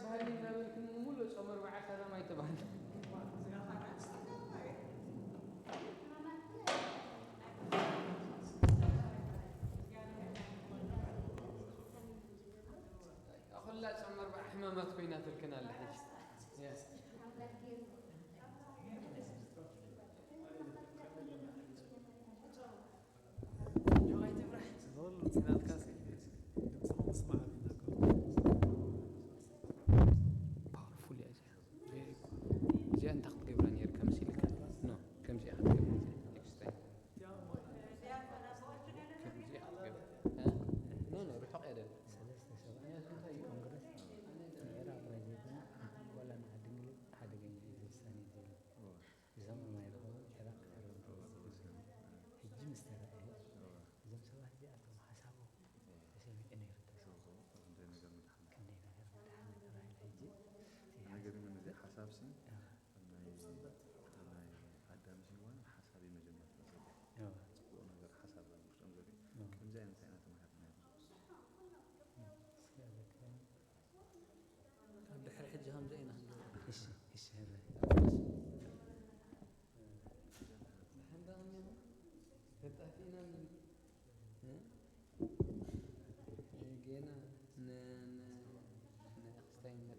ባህሊ እናበልክን ሙሉእ ጾም ኣርብዓ ሰላም ኣይተባህል። ኩላ ጾም ኣርብዓ ሕማማት ኮይናትልክን ኣላ ሕጂ። ጆጋይ ትብራሕ። ዞል ጽናትካስ ድምፅኹም ምስማዕ ኣቢና እኮ። ፓወርፉል እያ እዚኣ። እዚኣ እንታይ ክትገብራ ነይርካ መሲልካ? ኖ፣ ከምዚኣ ክትገብራ ነይርካ። ኔክስት ታይም። ከምዚኣ ክትገብራ። እ? ኖ፣ ኖ፣ ርሑቕ እያ ደላ። ሰለስተ ሰባት ምኽንያቱ እንታይ እዩ? ኮንግረስ ንዒራቕ ፕሬዚደንት ወላ ንዓዲ እንግሊዝ ሓደገኛ እዩ ዝብል ውሳነ እዩ ዝብል። እዞም ኣማይርኹም ዒራቕ ተረምሩ። ሕጂ ምስ ተረኣየ እዞም ሰባት እዚኣቶም ሓሳቦም ተሰሚዑ ነይሩ ተሰምዖ። ክንደይ ነገር ምድሓን። ክንደይ ነገር ምድሓን ተባሂሉ። ሕጂ እቲ ነገር ሓሳብ ምን እዚ ሓሳብ ስም ኣዎ። ናይ ናይ ኣዳም ዚዋን ሓሳብ መጀመርታ ዘሎ። ኣዎ። ጽቡቕ ነገር ሓሳብ ኣብ ውሽጦም ዘሎ። ኣዎ። ከምዚ ዓይነት እንታይ ኢና ተማሂርና? እስኪ ኣዘክረኒ። ካብ ድሕሪ ሕጂ ከምዚ ኢና ክንገብር። እሺ፣ እሺ፣ ሕራይ። ደሓን ዶ እኒኹም? ተጣፊእና